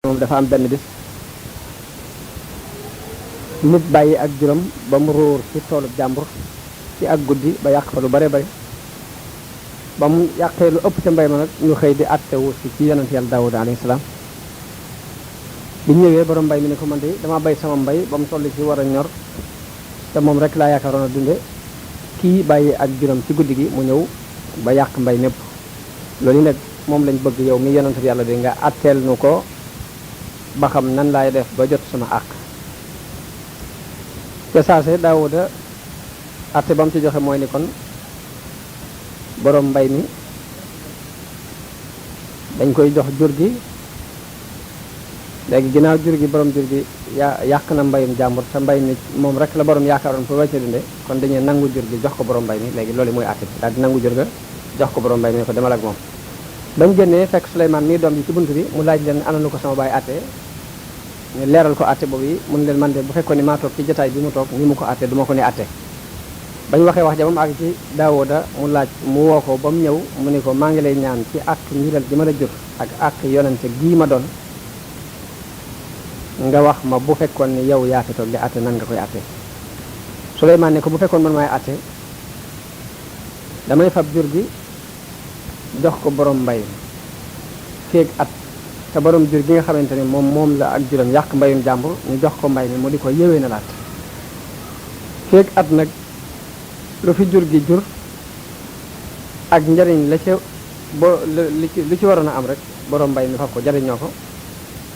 moom dafa am benn bis nit bàyyi ak juróom ba mu róor ci toolub jàmbur ci ak guddi ba yàq fa lu bare bare ba mu yàqee lu ëpp ca mbay ma nag ñu xëy di attewu si ci yonent yàlla Daawuda alayhi salaam bi ñëwee borom mbay mi ne ko man de dama bay sama mbay ba mu toll ci war a ñor te moom rek laa yaakaaroon a dunde kii bàyyi ak juróom ci guddi gi mu ñëw ba yàq mbay mépp loolu nag moom lañ bëgg yow mi yonent yàlla di nga atteel nu ko ba xam nan laay def ba jot sama àq ca saase Daawuda atte ba mu ci joxe mooy ni kon borom mbay mi dañ koy jox jur gi léegi ginnaaw jur gi borom jur gi yàq na mbayum jàmbur te mbay mi moom rek la borom yaakaaroon pour wàcce dinde kon dañuy nangu jur gi jox ko borom mbay mi léegi loolu mooy atte bi daal di nangu jur ga jox ko borom mbay mi ko demal ak moom bañ génnee fekk Souleymane mii doom ji ci bunt bi mu laaj leen ana nu ko sama baay atte ñu leeral ko atte boobu yi mun leen man de bu fekkoon ni maa toog ci jotaay bi mu toog ni mu ko atte du ma ko ni atte bañ waxee wax ja ba mu àgg ci Daawuda mu laaj mu woo ko ba mu ñëw mu ni ko maa ngi lay ñaan ci àq njiral gi ma la jur ak àq yonente gii ma doon nga wax ma bu fekkoon ni yow yaa fi toog di atte nan nga koy atte Souleymane ne ko bu fekkoon man maay atte damay fab jur gi jox ko borom mbay feeg at te borom jur gi nga xamante ni moom la ak juróom yàq mbayum jàmbur ñu jox ko mbay mi mu di ko yëwee na laat feeg at nag lu fi jur gi jur ak njariñ la ca lu ci waroon a am rek borom mbay mi fab ko jariñoo ko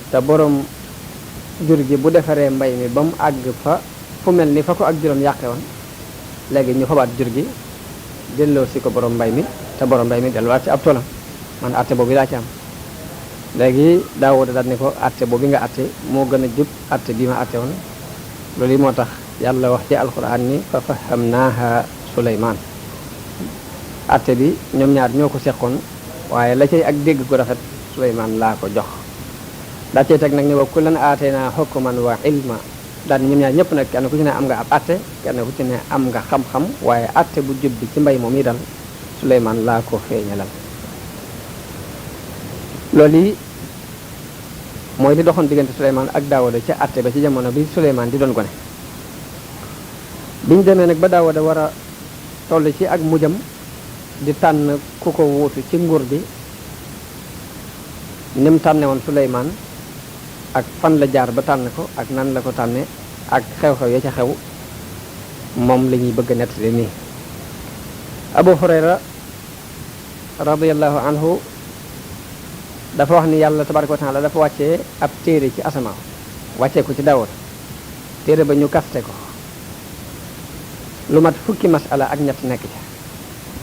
te borom jur gi bu defaree mbay mi ba mu àgg fa fu mel ni fa ko ak juróom yàqe woon léegi ñu fabaat jur gi delloo si ko borom mbay mi te borom mbay mi delluwaat ci ab toolam man atte boobu laa ci am léegi Daawuda daal ne ko atte boobu nga atte moo gën a jub atte bi ma atte woon loolu yi moo tax yàlla wax ci alquran ni fa fahamnaaha Souleymane atte bi ñoom ñaar ñoo ko seqoon waaye la cay ak dégg gu rafet Souleymane laa ko jox daa cay teg nag ni wa kullan aataynaa hukman wa ilma daal ñoom ñaar ñëpp nag kenn ku ci ne am nga ab atte kenn ku ci ne am nga xam-xam waaye atte bu jub bi ci mbay moom yi dal Souleymane laa ko feeñalal loolu yi mooy li doxoon diggante Souleymane ak Daawuda ca atte ba ci jamono bi Souleymane di doon gone biñ demee nag ba Daawuda war a toll ci ak mujjam di tànn ku ko wuutu ci nguur gi ni mu tànne woon Souleymane ak fan la jaar ba tànn ko ak nan la ko tànne ak xew-xew ya ca xew moom la ñuy bëgg a nettali nii Abu Hurayra radiyallahu anhu dafa wax ni yàlla tabaraka wa taala dafa wàccee ab téere ci asamaaw wàccee ko ci Daawuda téere ba ñu kaste ko lu mat fukki masala ak ñett nekk ca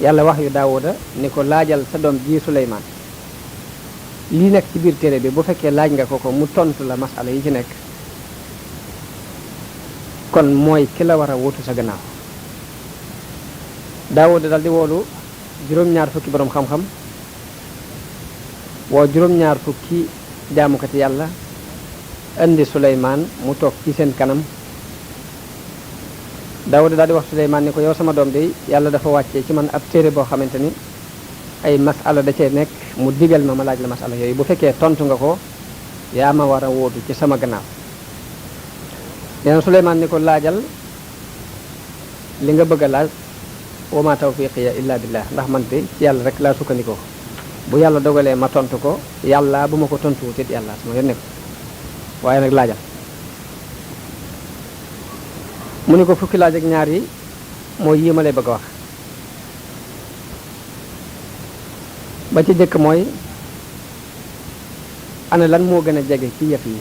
yàlla wax yu Daawuda ni ko laajal sa doom ji Souleymane lii nekk ci biir téere bi bu fekkee laaj nga ko mu tontu la masala yi ci nekk kon mooy ki la war a wutu sa gannaaw Daawuda dal di woolu juróom-ñaar fukki borom xam-xam woo juróom-ñaar fukki jaamukati yàlla indi Souleymane mu toog ci seen kanam Daawuda daal di wax Souleymane ni ko yow sama doom de yàlla dafa wàccee ci man ab téere boo xamante ni ay masala da cee nekk mu digal ma laaj la masala yooyu bu fekkee tontu nga ko yaa ma war a wóotu ci sama gannaaw yeneen Souleymane ni ko laajal li nga bëgg a laaj wa ma tawfiqiya illa billah ndax man de ci yàlla rek laa sukkandikoo bu yàlla dogalee ma tontu ko yàlla bu ma ko tontuwut it yàlla sama yoon nekk waaye nag laajal mu ni ko fukki laaj ak ñaar yi mooy yi ma lay bëgg a wax ba ci jëkk mooy ana lan moo gën a jege ci yëf yi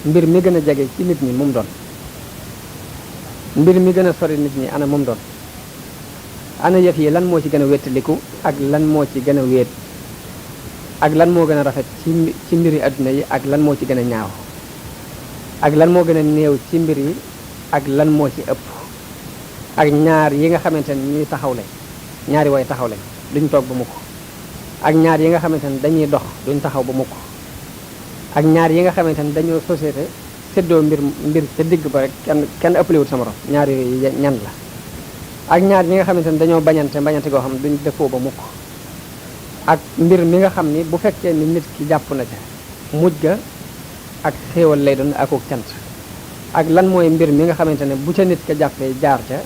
mbir mi gën a jege ci nit ñi moom doon mbir mi gën a sori nit ñi ana moom doon ana yëf yi lan moo ci gën a wéttaliku ak lan moo ci gën a wéet ak lan moo gën a rafet ci mbiri adduna yi ak lan moo ci gën a ñaaw ak lan moo gën a néew ci mbir yi ak lan moo ci ëpp ak ñaar yi nga xamante ne ñuy taxaw lañ ñaari way taxaw lañ duñ toog ba mukk ak ñaar yi nga xamante ne dañuy dox duñ taxaw ba mukk ak ñaar yi nga xamante ne dañoo société séddoo mbir ca digg ba rek kenn ëppaliwut sa morom ñaar yooyu ñan la ak ñaar yi nga xamante ne dañoo bañante goo xam duñ defoo ba mukk ak mbir mi nga xam ni bu fekkee ni nit ki jàpp na ca mujj ga ak xéewal lay doon akuk cant ak lan mooy mbir mi nga xamante ne bu ca nit ka jàppee jaar ca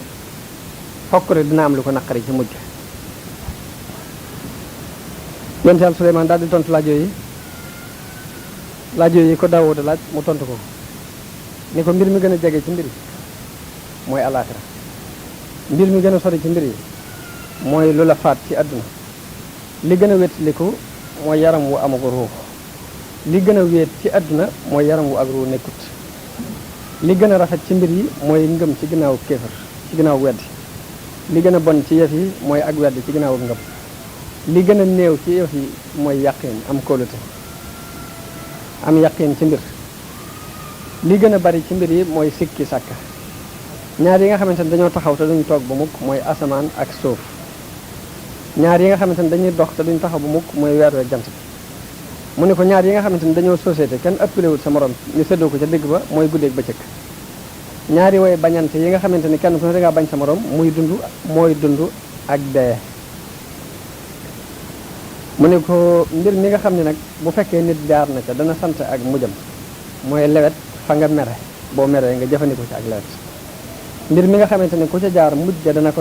fokk rek dina am lu ko naqari ci mujj yonent Yàlla Suleymaan daal di tontu laaj yooyu ko Daawuda laaj mu tontu ko ni ko mbir mi gën a jege ci mbir yi mooy alaaxira mbir mi gën a sori ci mbir yi mooy lu la faat ci àdduna li gën a wétliku mooy yaram wu amagu ruux li gën a wéet ci àdduna mooy yaram wu ak ruux nekkut li gën a rafet ci mbir yi mooy ngëm ci ginnaaw kéefër ci ginnaaw weddi li gën a bon ci yëf yi mooy ak weddi ci ginnaaw ngëm li gën a néew ci yëf yi mooy yàqin am kóolute am yàqin ci mbir li gën a bari ci mbir yi mooy sikki sàkka ñaar yi nga xamante ne dañoo taxaw te duñu toog ba mukk mooy asamaan ak suuf ñaar yi nga xamante ne dañuy dox te duñu taxaw ba mukk mooy weer week jant bi mu ne ko ñaar yi nga xamante ne dañoo société kenn ëppalewut sa morom ñu séddoo ko ca digg ba mooy guddeeg bëccëg ñaari way bañante yi nga xamante ni kenn ku ne dangaa bañ sa morom muy dund mooy dund ak dee mu ne ko mbir mi nga xam ne nag bu fekkee nit jaar na ca dana sant ak mujjam mooy lewet fa nga mere boo meree nga jëfandikoo ci ak lewet mbir mi nga xamante ne ku ca jaar mujj ga dana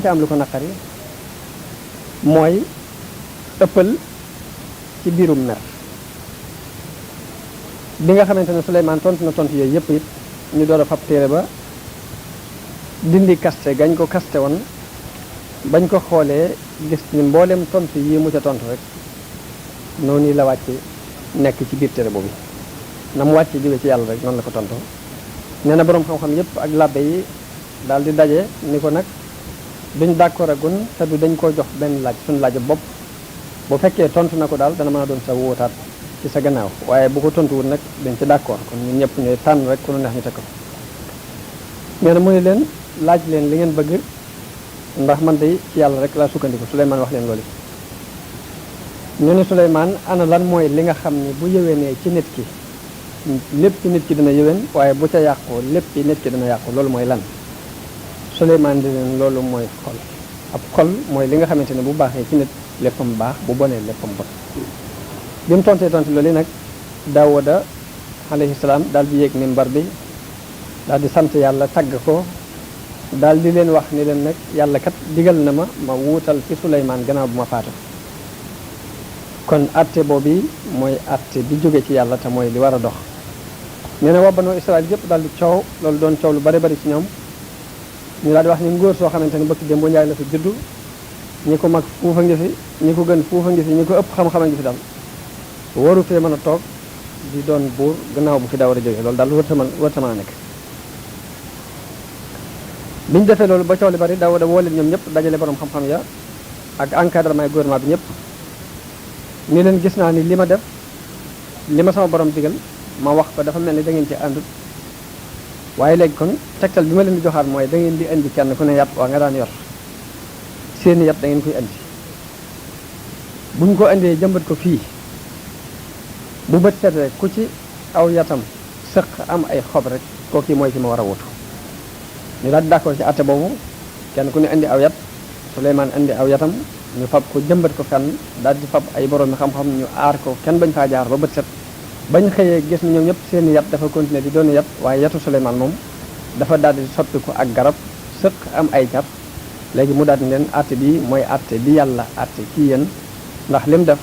ca am lu ko naqari mooy ëppal ci biirum mer bi nga xamante ne Suleymaan tontu na tontu yooyu yëpp it ñu door a fab téere ba dindi kaste gañ ko kaste woon bañ ko xoolee gis ni mboolem tontu yi mu ca tontu rek noonu la wàcce nekk ci biir téere boobu na mu wàcce jóge ci yàlla rek noonu la ko tontu nee na boroom xam-xam yëpp ak labbe yi daal di daje ni ko nag duñ d'accord agun te du dañ koo jox benn laaj suñu laaj bopp bu fekkee tontu na ko daal dana mën a doon sa wóotaat ci sa gannaaw waaye bu ko tontuwul nag dañ ci d'accord kon ñun ñëpp ñooy tànn rek ku nu neex ñu teg ko nee na mu ne leen laaj leen li ngeen bëgg ndax man de ci yàlla rek laa sukkandiku Suleymaan wax leen loolu ñu ne Suleymaan ana lan mooy li nga xam ni bu yëwénee ci nit ki lépp ci nit ki dina yëwén waaye bu ca yàqoo lépp ci nit ki dina yàqu loolu mooy lan Suleymaan di leen loolu mooy xol ab xol mooy li nga xamante ne bu baaxee ci nit léppam baax bu bonee léppam bon bi mu tontee loolu nag Daawuda alayhi salaam daal di yéeg minbar bi daal di sant yàlla tagg ko daal di leen wax ni leen nag yàlla kat digal na ma wuutal ci Suleymaan gannaaw bu ma faatu kon atte boobu mooy atte bi jóge ci yàlla te mooy li war a dox nee na waa Banu Israël yëpp daal di coow loolu doon coow lu bari bari ci ñoom ñu daal di wax ni ngóor soo xamante ne bëkk démb njaay la fi juddu ñi ko mag fuufa ngi fi ñi ko gën fuufa ngi fi ñi ko ëpp xam-xam a ngi fi daal waru fee mën a toog di doon buur gannaaw bu fi daa war a jógee loolu daal wërta mën a nekk biñu defee loolu ba coow li bari Daawuda woo leen ñoom ñëpp dajale borom xam-xam ya ak encadrement gouvernement bi ñëpp ni leen gis naa ni li ma def li ma sama borom digal ma wax ko dafa mel ni da ngeen ci àndut waaye léegi kon tegtal bi ma leen di joxaat mooy da ngeen di indi kenn ku ne yat waa nga daan yor seeni yat da ngeen koy indi buñ ko indee jëmbat ko fii bu bët setee ku ci aw yatam sëq am ay xob rek kooki mooy ci ma war a wutu ñu daal di d'accord ci atte boobu kenn ku ne indi aw yat Suleymaan indi aw yatam ñu fab ko jëmbat ko fenn daal di fab ay borom xam-xam ñu aar ko kenn bañ faa jaar ba bët set bañ xëyee gis ni ñoom ñëpp seeni yat dafa continuer di doon yat waaye yatu Suleymaan moom dafa daal di soppi ko ak garab sëq am ay car léegi mu daal di leen atte bi mooy atte bi yàlla atte kii yéen ndax lim def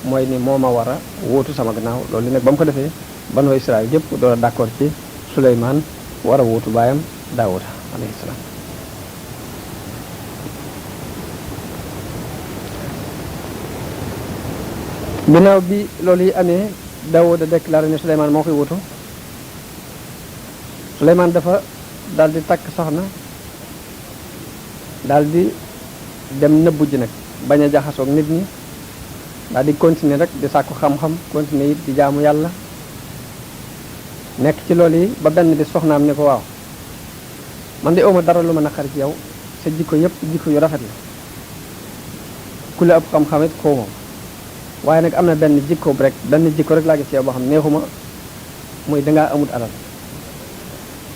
mooy ni moo ma war a wóotu sama gannaaw loolu nag ba mu ko defee Banu Israël yëpp door a d'accord ci Suleymaan war a wóotu baayam Daawuda alayhi salaam ginnaaw bi loolu yi amee Daawuda déclaré ne Suleymaan moo koy wutu Suleymaan dafa daal di takk soxna daal di dem nëbbu ji nag bañ a jaxasoog nit ñi daal di continuer rek di sàkku xam-xam continuer it di jaamu yàlla nekk ci loolu yi ba benn bi soxnaam ni ko waaw man de awma dara lu ma naqari ci yow sa jikko yëpp jikko yu rafet la ku la ëpp xam-xam it koo moom waaye nag am na benn jikko rek laa gis ci yow boo xam neexuma muy dangaa amut alal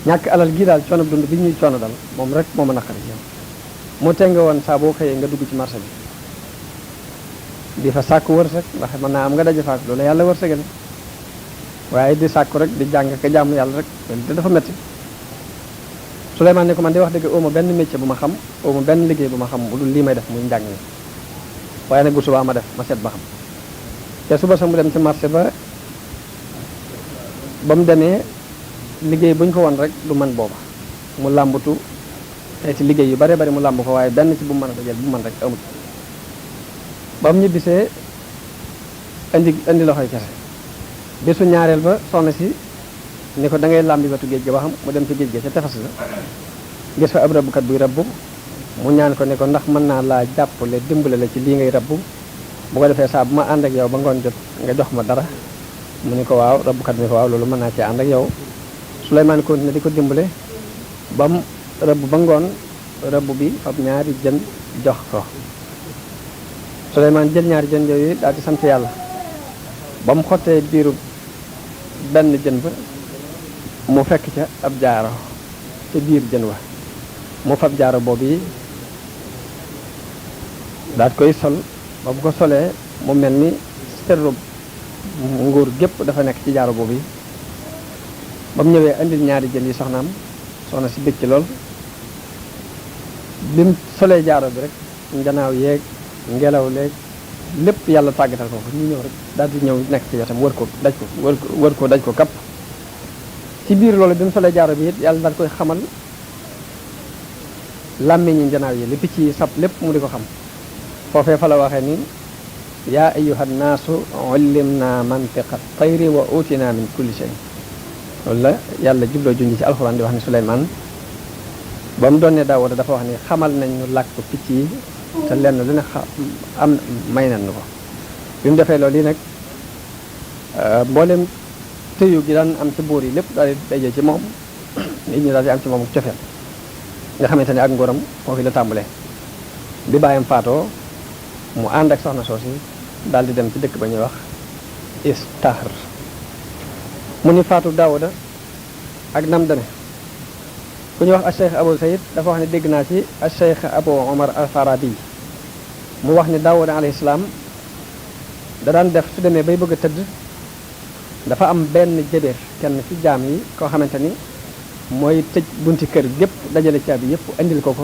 ñàkk alal gii daal coono dund bi ñuy coono dal moom rek moo ma naqari ci yow moo tee nga woon saa boo xëyee nga dugg ci marché bi di fa sàkku wërsëg ndax mën naa am nga daje faak loolu yàlla wërsëgale waaye di sàkku rek di jàng ka jàmm yàlla rek te dafa metti Suleymaan ne ko man di wax dëgg ooma benn métier bu ma xam ooma benn liggéey bu ma xam bu dul lii may def muy njàng mi waaye nag bu subaa ma def ma seet ba xam te suba sa mu dem ci marché ba mu demee liggéey bu ñu ko won rek du man booba mu làmbatu ci liggéey yu bare bari mu làmb ko waaye benn ci bu mu mën a dajal bu mu mën rek amut ba mu ñibbisee indi loxoy kese bésu ñaareel ba soxna si ni ko da ngay làmbi wetu géej gi ba xam mu dem ci géej gi ca tefas la gis fa ab rabbukat buy rabbu mu ñaan ko ne ko ndax mën naa laa jàppale dimbale la ci lii ngay rabbu bu ko defee saa bu ma ànd ak yow ba ngoon jot nga jox ma dara mu ni ko waaw rabbukat mi ko waaw loolu mën naa cee ànd ak yow Suleymaan continué di ko dimbale ba mu rëbb ba ngoon rëbb bi fab ñaari jën jox ko Suleymaan jël ñaari jën yooyu daal di sant yàlla ba mu xottee biiru benn jën ba mu fekk ca ab jaaro ca biir jën wa mu fab jaaro boobu yi daal koy sol ba bu ko solee mu mel ni serru nguur gépp dafa nekk ci jaaro boobu yi ba mu ñëwee andil ñaari jën yi soxna si bëgg ci lool bi mu solee jaaro bi rek njanaaw yeeg ngelaw leeg lépp yàlla tàggatal ko ñu ñëw rek daal di ñëw nekk ci wetam wër ko daj ko kapp ci biir loolu bi mu solee jaaro bi it yàlla daal koy xamal làmmiñi njanaaw yi li picc yi sab lépp mu di ko xam foofee fa la waxee ni yaa ayyuhan naasu ullimna mantiqa tayri wa utina min kulli shay loolu la yàlla jubloo junj ci alxuraan di wax ni Suleymaan ba mu doon ne Daawuda dafa wax ni xamal nañ ñu làkk picc yi te lenn lu ne am may nañ ko bi mu defee loolu yi nag mboolem tëyu gi daan am ci buur yi lépp daal di daje ci moom nit ñi daal di am ci moom cofeel nga xamante ne ak ngoram foofu la tàmbalee bi bàyyam faatoo mu ànd ak soxna soosi daal di dem ci dëkk ba ñuy wax Istahr mu ni faatu Daawuda ak nam deme ku ñuy wax al Cheikh Abou Sayid dafa wax ne dégg naa ci al Cheikh Abou Omar al Farabi mu wax ni Daawuda alayhi salaam da daan def su demee bay bëgg a tëdd dafa am benn jëbeer kenn ci jaam yi koo xamante ni mooy tëj bunti kër gépp dajale caabi yëpp andil ko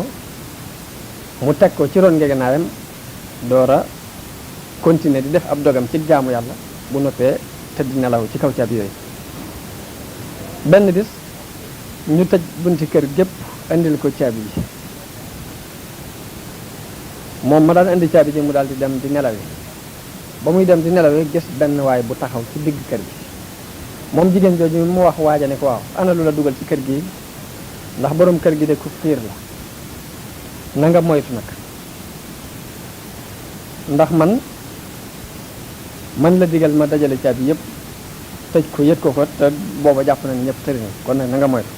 mu teg ko ci ron ngegenaayam door a continuer di def ab dogam ci jaamu yàlla bu noppee tëdd nelaw ci kaw caabi yooyu benn bis ñu tëj bunti kër gépp andil ko caabi yi moom ma daan indi caabi ji mu daal di dem di nelawi ba muy dem di nelawi gis benn waay bu taxaw ci digg kër gi moom jigéen jooju mu wax waaja ne ko waaw ana lu la dugal ci kër gi ndax borom kër gi de ku fiir la na nga moytu nag ndax man la digal ma dajale caabi yëpp tëj ko yët ko te booba jàpp na ni ñëpp tëri na kon nag na nga moytu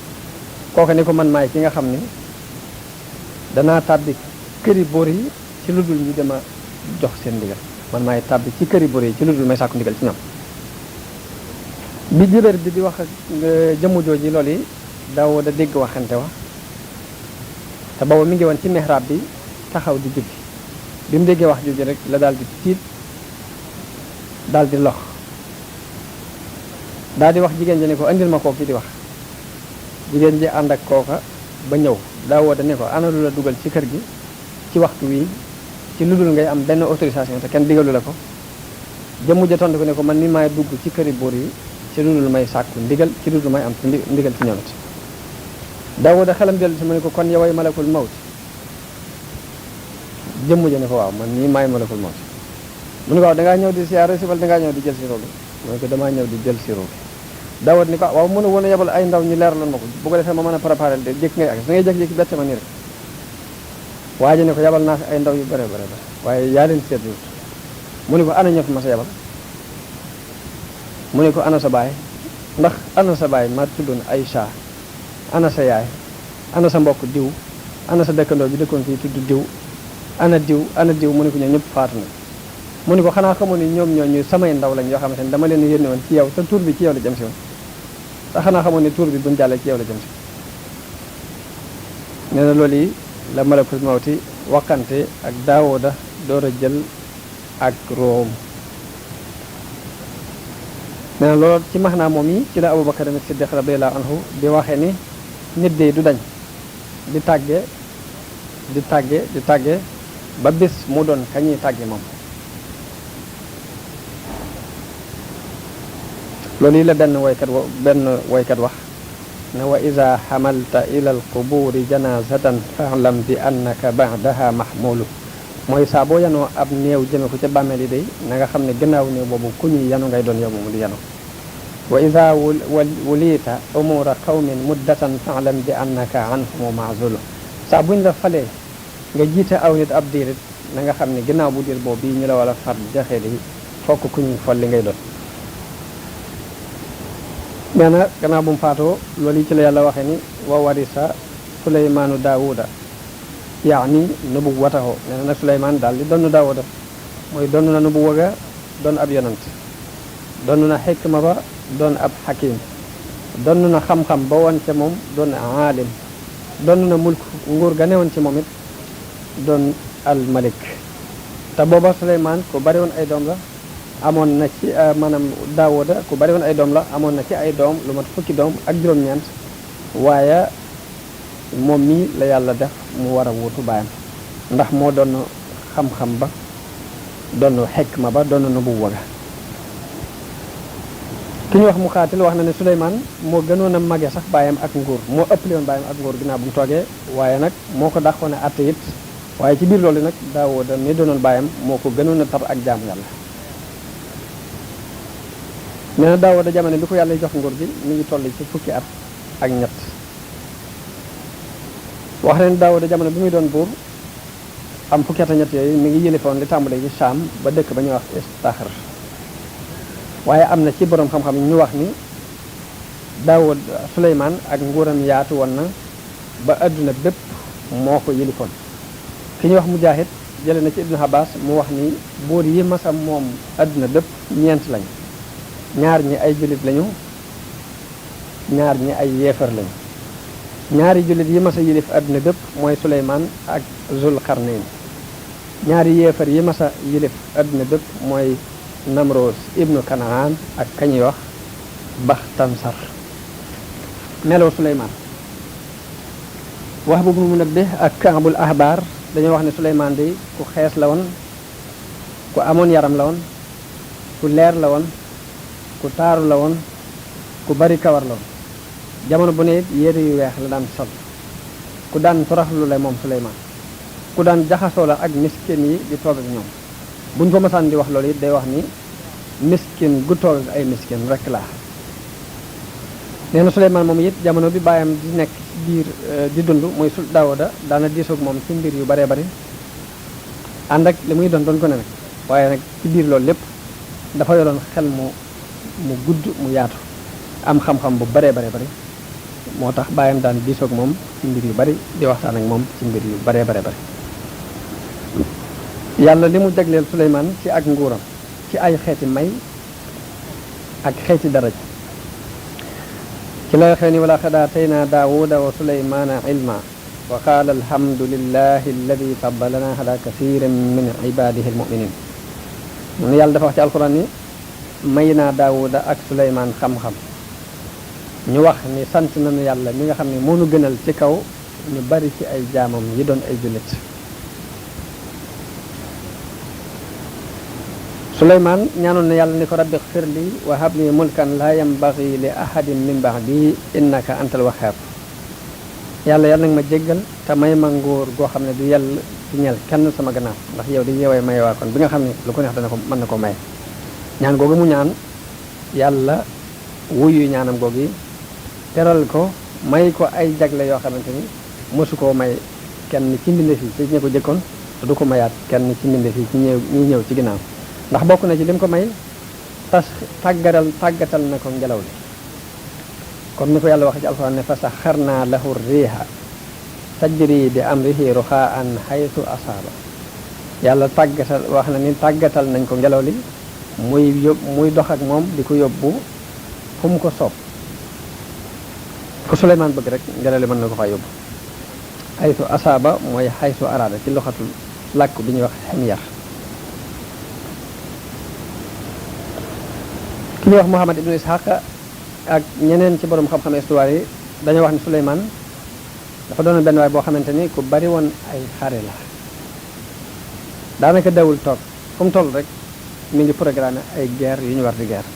kooka ni ko man maay ki nga xam ni danaa tàbbi këri boor yi ci lu dul ñu dema jox seen ndigal man maay tàbbi ci këri boor yi ci lu dul may sàkku ndigal ci ñoom bi jëbër bi di wax ak jëmu jooji loolu yi Daawuda dégg waxante wa te booba mi ngi woon ci mihrab bi taxaw di julli bi mu déggee wax jooju rek la daal di tiit daal di lox daal di wax jigéen ji ne ko andil ma kooku di wax jigéen ji ànd ak kooka ba ñëw Daawuda ne ko ana lu la dugal ci kër gi ci waxtu wi ci lu dul ngay am benn autorisation te kenn digalu la ko jëmmu ja tontu ko ne ko man ni maay dugg ci këri buur yi ci lu dul may sàkku ndigal ci lu dul may am ci ndigal ci ñoom it Daawuda xelam dellu si mu ne ko kon yoway malakul mawt jëmmu ja ne ko waaw man nii maay malakul mawt mu ne ko waaw dangaa ñëw di siyaare si wala dangaa ñëw di jël si roogi mu ne ko damaa ñëw di jël si roogi Daawuda ni ko waaw mënu woon a yebal ay ndaw ñu leeraloon ma ko bu ko defee ma mën a préparé de jékk ngay ak da ngay jékki-jékki bette ma nii rek waa ji ne ko yabal naa fi ay ndaw yu bare waaye yaa leen seetlu mu ne ko ana ñoo fi ma sa yabal mu ne ko ana sa baay ndax ana sa baay ma tuddoon Aïcha ana sa yaay ana sa mbokk diw ana sa dëkkandoo bi dëkkoon fii tudd diw ana diw mu ne ko ñoom ñëpp faatu na mu ne ko xanaa xamoon ni ñoom ñooñu samay ndaw lañ yoo xamante ne dama leen yónni woon ci yow te tur bi ci yow la jëm si woon te xanaa xamoon ni tur bi buñ jàllee ci yow la jëm si nee na loolu yi la malakul mawti waxante ak Daawuda door a jël ak room nee na loolu ci maanaa moom yi ci la Abubakar Siddiq radiyallahu anhu di waxee ni nit de du dañ di tàgge di tàgge ba bis mu doon kañuy tàgge moom. loolu yi la benn woykat wax ne wa iza xamalta ila alquburi janazatan fa'lam bi annaka ba'daha mahmulu mooy saa boo yanoo ab néew jëme ko ca bàmmeel yi day na nga xam ne gannaaw néew boobu ku ñuy yanu ngay doon yow moomu di yanu. wa iza wulita umura qawmin muddatan fa'lam bi annaka anhum ma'zulu saa buñ la falee nga jiite aw nit ab diirit na nga xam ne gannaaw bu diir boobu bii ñu la wala far jaxee di fokk ku ñuy folli ngay doon. nee na gannaaw bu mu faatoo loolu yi ci la yàlla waxee ni wa warisa suleymaanu daawuda yaani nubuwwatahu nee na nag suleymaan daal di donn daawuda mooy donn na nubuwwa ga doon ab yonant donn na xikma ba doon ab xakim donn na xam-xam ba woon ca moom doon aalim donn na mulk nguur ga newoon ci moom it doon al malik te booba suleymaan ku bari woon ay doom la amoon na ci maanaam daawuda ku bari woon ay doom la amoon na ci ay doom lu mat fukki doom ak juróom-ñeent waaye moom mii la yàlla def mu war a wuutu baayam ndax moo doon xam-xam ba doon xikma ba doon nubuwwa ga ki ñu wax mu xaatil wax na ne Suleymaan moo gënoon a mage sax baayam ak nguur moo ëppale woon baayam ak nguur ginnaaw bu mu toogee waaye nag moo ko dàqoon a atte it waaye ci biir loolu nag daawuda mi doonoon baayam moo ko gënoon a tar ak jaamu yàlla. nee na daawuda jamono bi ko yàlla jox nguur gi mi ngi toll ci fukki at ak ñett wax leen daawuda jamono bi muy doon buur am fukki at ak ñett yooyu mi ngi yëlifoon li tàmbalee ci Saam ba dëkk ba ñuy wax Istaxar waaye am na ci borom xam-xam ñu wax ni daawud Suleymaan ak nguuram yaatu woon na ba adduna bépp moo ko yëlifoon ki ñuy wax Mujaahid jële na ci Ibnu Abbas mu wax ni buur yi masa moom adduna bépp ñeent lañ ñaar ñi ay jullit lañu ñaar ñi ay yeefar lañu ñaari jullit yi masa yilif adduna bépp mooy Suleymaan ak Zulqarnayn ñaari yeefar yi masa yilif adduna bépp mooy Namroos ibnu Kanaan ak kañuy wax Baxtansar melow Suleymaan Wahb ibnu Munabbih ak Kaabul Ahbar dañoo wax ne Suleymaan day ku xees la woon ku amoon yaram la woon ku leer la woon ku taaru la woon ku bari kawar la woon jamono bu ne yére yu weex la daan sol ku daan toroxlu la moom Suleymaan ku daan jaxasoo la ak miskin yi di toog ak ñoom buñ ko masaan di wax loolu it day wax ni miskin gu toog ak ay miskin rek laa nee na Suleymaan moom it jamono bi baayam di nekk ci biir di dund mooy sul Daawuda daana diisoog moom ci mbir yu baree bari ànd ak li muy doon ko ne nag waaye nag ci biir loolu lépp dafa yoroon xel mu gudd mu yaatu am xam-xam bu baree bari moo tax baayam daan diisoog moom ci mbir yu bari di waxtaan ak moom ci mbir yu baree bari yàlla li mu jagleel Suleymaan ci ak nguuram ci ay xeeti may ak xeeti daraj ci la waxee ni wala qad aataynaa daawuda wa Suleymaana ilma wa qaala alhamdulillahi alladi faddalana ala kathirin min ibadihi almuminin mun yàlla dafa wax ci alquran ni may naa daawuda ak Suleymaan xam-xam ñu wax ni sant nañu yàlla mi nga xam ne moo nu gënal ci kaw ñu bari ci ay jaamam yi doon ay jullit Suleymaan ñaanoon na yàlla ni ko rabbi xfir li wa habli mulkan la yambagi li ahadin min ba'di innaka antal wahhab yàlla nag ma jéggal te may ma nguur goo xam ne du yell ci ñel kenn sama gannaaw ndax yow di yeewee may waa kon bi nga xam ne lu ko neex dana ko mën na ko may ñaan googu mu ñaan yàlla wuyu ñaanam googu yi teral ko may ko ay jagle yoo xamante ni mosu koo may kenn ci mbindeef yi ci ñi ko jëkkoon te du ko mayaat kenn ci mbindeef yi ci ñi ñëw ci ginnaaw ndax bokk na ci lim ko may tàggatal na ko ngelaw li comme ni ko yàlla wax ci alxuraan ne fa saxarnaa lahu riiha tajri bi amrihi ruxaan xaytu asaaba yàlla wax na ni tàggatal nañ ko ngelaw li muy dox ak moom di ko yóbbu fu mu ko soob fu Suleymaan bëgg rek ngelaw li mën na ko faa yóbbu xaytu asaaba mooy xaytu araada ci loxatul làkk bi ñuy wax xemyar ki ñuy wax Muhammad ibnu Ishaq ak ñeneen ci borom xam-xam histoire yi dañoo wax ni Suleymaan dafa doon benn waay boo xamante ni ku bari woon ay xare la daanaka dawul toog fu mu toll rek mi ngi programme ay guerre yu ñu war di guerre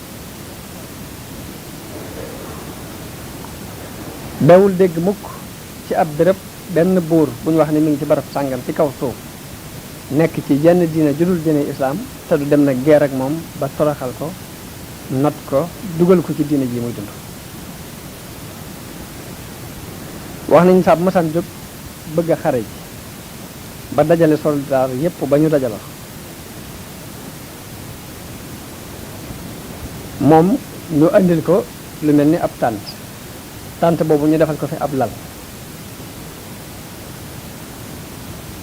dawul dégg mukk ci ab béréb benn buur bu ñu wax ni mi ngi ci barab sàngam ci kaw suuf nekk ci jenn diine judul diine islaam te du dem na guerre ak moom ba toroxal ko not ko dugal ko ci diine ji muy dund wax nañu saab masaan jóg bëgg a xare ji ba dajale soldaar yépp ba ñu dajaloo moom ñu andil ko lu mel ni ab tànt boobu ñu defal ko fi ab lal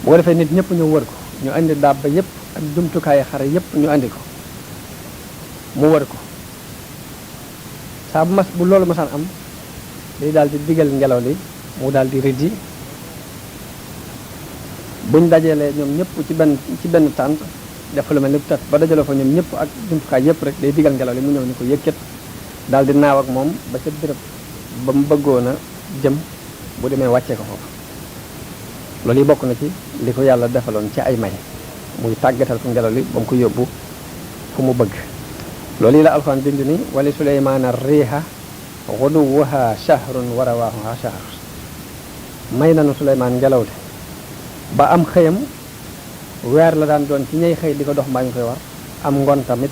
bu ko defee nit ñëpp ñu wër ko ñu andi dabba yépp ak jumtukaayu xare yépp ñu andi ko mu wër ko saa bu loolu masaan am day daal di digal ngelaw li mu daal di rëddi buñ dajalee ñoom ñëpp ci benn tànt def lu mel ni tat ba dajaloo fa ñoom ñëpp ak jumtukaay yëpp rek day digal ngelaw li mu ñëw ni ko yëkkat daal di naaw ak moom ba ca béréb ba mu bëggoon a jëm bu demee wàccee ko foofu loolu yi bokk na ci li ko yàlla defaloon ci ay may muy tàggatal ko ngelaw li ba mu ko yóbbu fu mu bëgg loolu yi la alxuraan bind ni wali suleymaana riiha xuduwuha shahrun wa rawaahuha shahr may nanu Suleymaan ngelaw li ba am xëyam weer la daan doon ci ñay xëy di ko dox mbaa ñu koy war am ngoon tamit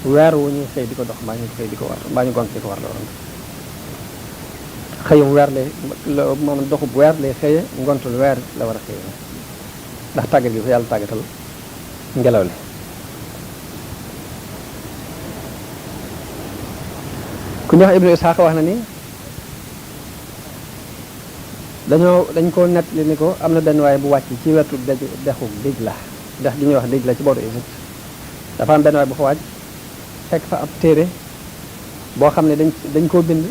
weer wu ñuy xëy di ko dox mbaa ñu xëy di ko war mbaa ñu gont di ko war la waroon xëyum weer lay maanaam doxub weer lay xëye ngontul weer la war a xëye ndax tàggat gi ko yàlla tàggatal ngelaw li ku ñuy wax Ibnu Ishaq wax na ni dañ ko nett li ni ko am na benn waaye bu wàcc ci wetu dexu Dijla dex gi ñuy wax Dijla ci booru Égypte dafa am benn waaye bu fa wàcc fekk fa ab téere boo xam ne dañ koo bind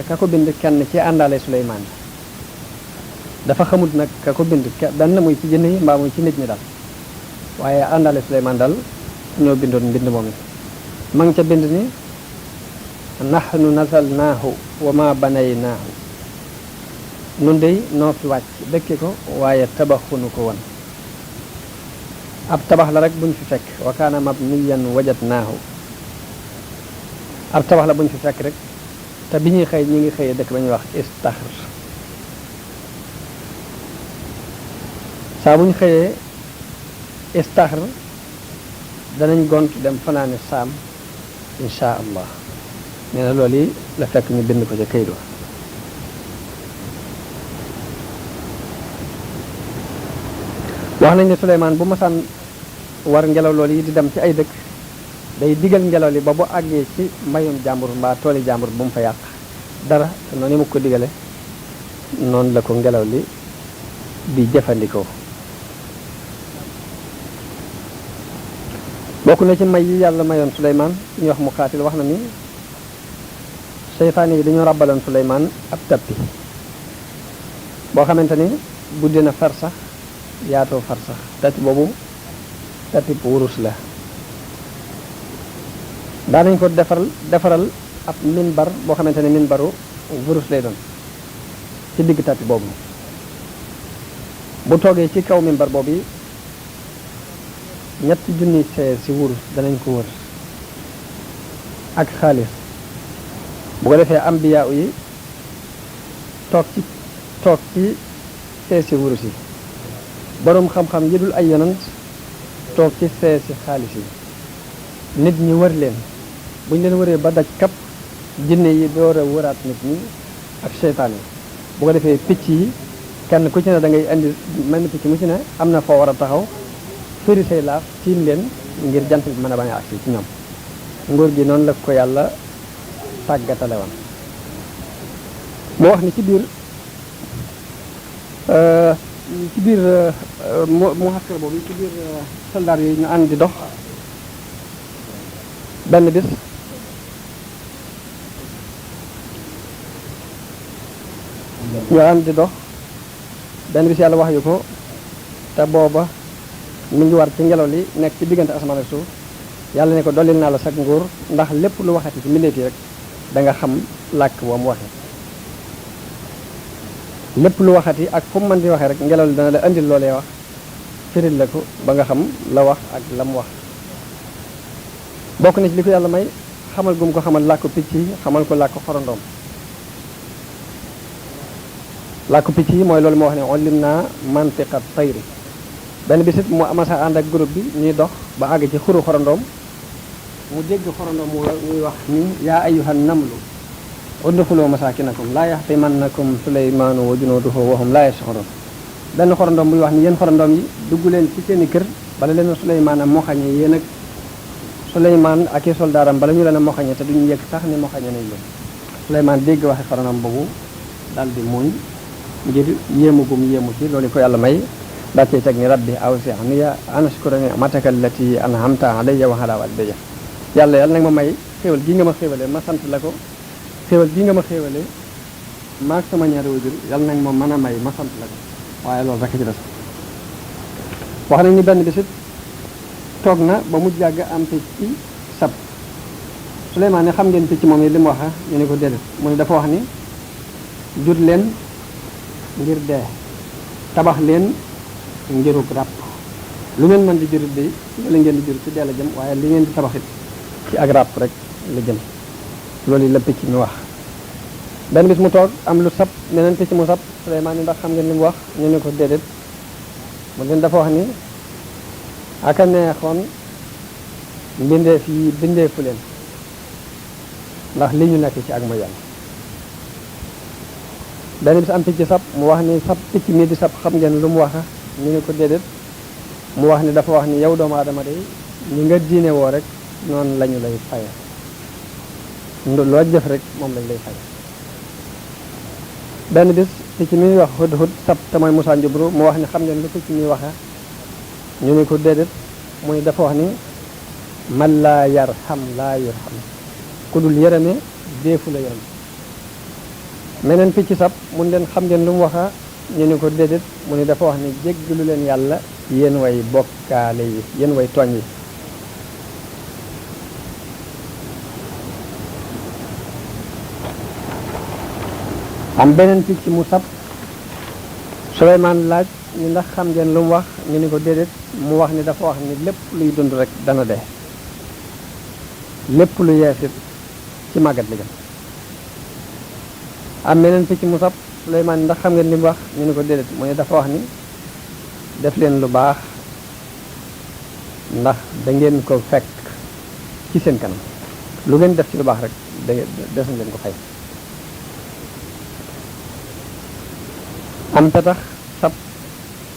ka ko bind kenn ci àndaale Suleymaan dafa xamut nag ka ko bind benn muy ci jënn yi mbaa muy ci nit ñi daal waaye àndaale Suleymaan daal ñoo bindoon mbind moom it ma ngi ca bind ni nahnu nasalnaahu wa ma banaynaahu nun dey noo fi wàcc dëkke ko waaye tabaxunu ko woon ab tabax la rek buñ fi fekk wa kaana mabniyan wajadnaahu ab tabax la buñ fi fekk rek te bi ñuy xëy ñi ngi xëyee dëkk ba ñuy wax istaxr saa bu ñu xëyee istaxr danañ gont dem fanaane saam insha allah nee na loolu yi la fekk ñu bind ko ca këyit wa wax nañ ne Suleymaan bu masaan war ngelaw loolu yi di dem ci ay dëkk day digal ngelaw li ba bu àggee ci mbayum jàmbur mbaa tooli jàmbur bu mu fa yàq dara te noonu mu ko digale noonu la ko ngelaw li di jëfandikoo bokk na ci may yi yàlla mayoon Suleymaan ñu wax Muqaatil wax na ni seytaane yi dañoo ràbbaloon Suleymaan ab tappi boo xamante ni guddi na far sax yaatoo far sax tappi boobu tappi bu wurus la daanañ ko defaral ab minbar boo xamante ne minbaru wurus lay doon ci digg tappi boobu bu toogee ci kaw minbar boobu yi ñetti junni see si wurus danañ ko wër ak xaalis bu ko defee ambiya yi toog ci see si wurus yi boroom xam-xam yi dul ay yonant toog ci see si xaalis yi nit ñi wër leen bu ñu leen wëree ba daj kap jinne yi door a wëraat nit ñi ak seytaan yi bu ko defee picc yi kenn ku ci ne da ngay indi mel ni picc mu ci ne am na foo war a taxaw fëri say laaf tiim leen ngir jant bi mën a bañ a agsi ci ñoom nguur gi noonu la ko yàlla tàggatale woon moo wax ni ci biir mu xaskar boobu ci biir soldaar yi ñu ànd di dox benn bis ñu ànd di dox benn bis yàlla wax yu ko te booba mi ngi war ci ngelaw li nekk ci diggante asamaan ak suuf yàlla ne ko dollil naa la sag nguur ndax lépp lu waxati ci mbindeef yi rek da nga xam làkk wa mu waxe lépp lu waxati ak fu mu mën di waxee rek ngelaw li dana la indil loolee wax firil la ko ba nga xam la wax ak la mu wax bokk na ci li ko yàlla may xamal gum ko xamal làkku picc yi xamal ko làkku xorondoom làkku picc yi mooy loolu moo wax ne ullim naa mantiqa tayri benn bisit mu amasa ànd ak groupe bi ñuy dox ba àgg ci xuru xorondoom mu dégg xorondoom muy wax ni yaa ayyuhan namlu udxuluu masaakinakum laa yaxtimannakum suleymaanu wa junuuduhu wa hum laa yash'uruun benn xorondoom buy wax ni yéen xorondoom yi dugg leen ci seeni kër bala leen suleymaan a moxañe yéen ak suleymaan ak i soldaaram bala ñu leen a moxañe te duñu yëg sax ni moxañe nañ leen suleymaan dégg waxe xorondoom boobu daal di muuñ ngir yéemu gum yéemu ci loolu ko yàlla may daa cey teg ni rabbi awzi'ni an ashkura ni'mataka allati an'amta alayya wa ala walidayya yàlla nag ma may xéewal gi nga ma xéewale ma sant la ko xéewal gi nga ma xéewale maag sama ñaari wajur yàlla nag ma mën a may ma sant la ko waaye loolu rek ci des wax nañ ni benn bisit toog na ba mu jàgg am picc ci sab Suleymaan ne xam ngeen picc moom yi li mu wax ñu ne ko déedéet mu ne dafa wax ni jur leen ngir dee tabax leen ngiruk ràpp lu ngeen mën di jurit bi la ngeen di jur ci dee la jëm waaye li ngeen di tabaxit ci ak ràpp rek la jëm loolu la picc mi wax benn bis mu toog am lu sab neneen picc mu sab Suleymaan ni ndax xam ngeen li mu wax ñu ne ko déedéet mu leen dafa wax ni aka neexoon mbindeef yi bindeefu leen ndax li ñu nekk ci ak mooy yàlla benn bis am picc sab mu wax ni sab picc mi di sab xam ngeen lu mu wax ñu ne ko déedéet mu wax ni dafa wax ni yow doomu aadama day ñi nga diine woo rek noonu lañu lay faye loo jëf rek moom lañ lay faye benn bis picc mi wax hud hud sab te mooy Musaa Njubru mu wax ni xam ngeen lu picc mi waxe ñu ne ko déedéet muy dafa wax ni man laa yarham laa yurham ku dul yërëme deefu la yërëm meneen picc sab mun leen xam ngeen lu mu waxa ñu ne ko déedéet mu ne dafa wax ni jéggalu leen yàlla yéen way bokkaale yi yéen way tooñ yi am beneen picc mu sab Suleymaan laaj ni ndax xam ngeen lu mu wax ñu ne ko déedéet mu wax ni dafa wax ni lépp luy dund rek dana dee lépp lu yeesit ci màggat li gën am meneen picc mu sab Suleymaan ndax xam ngeen li mu wax ñu ne ko déedéet mu ne dafa wax ni def leen lu baax ndax da ngeen ko fekk ci seen kanam lu ngeen def ci lu baax rek des na leen ko fay am petax sab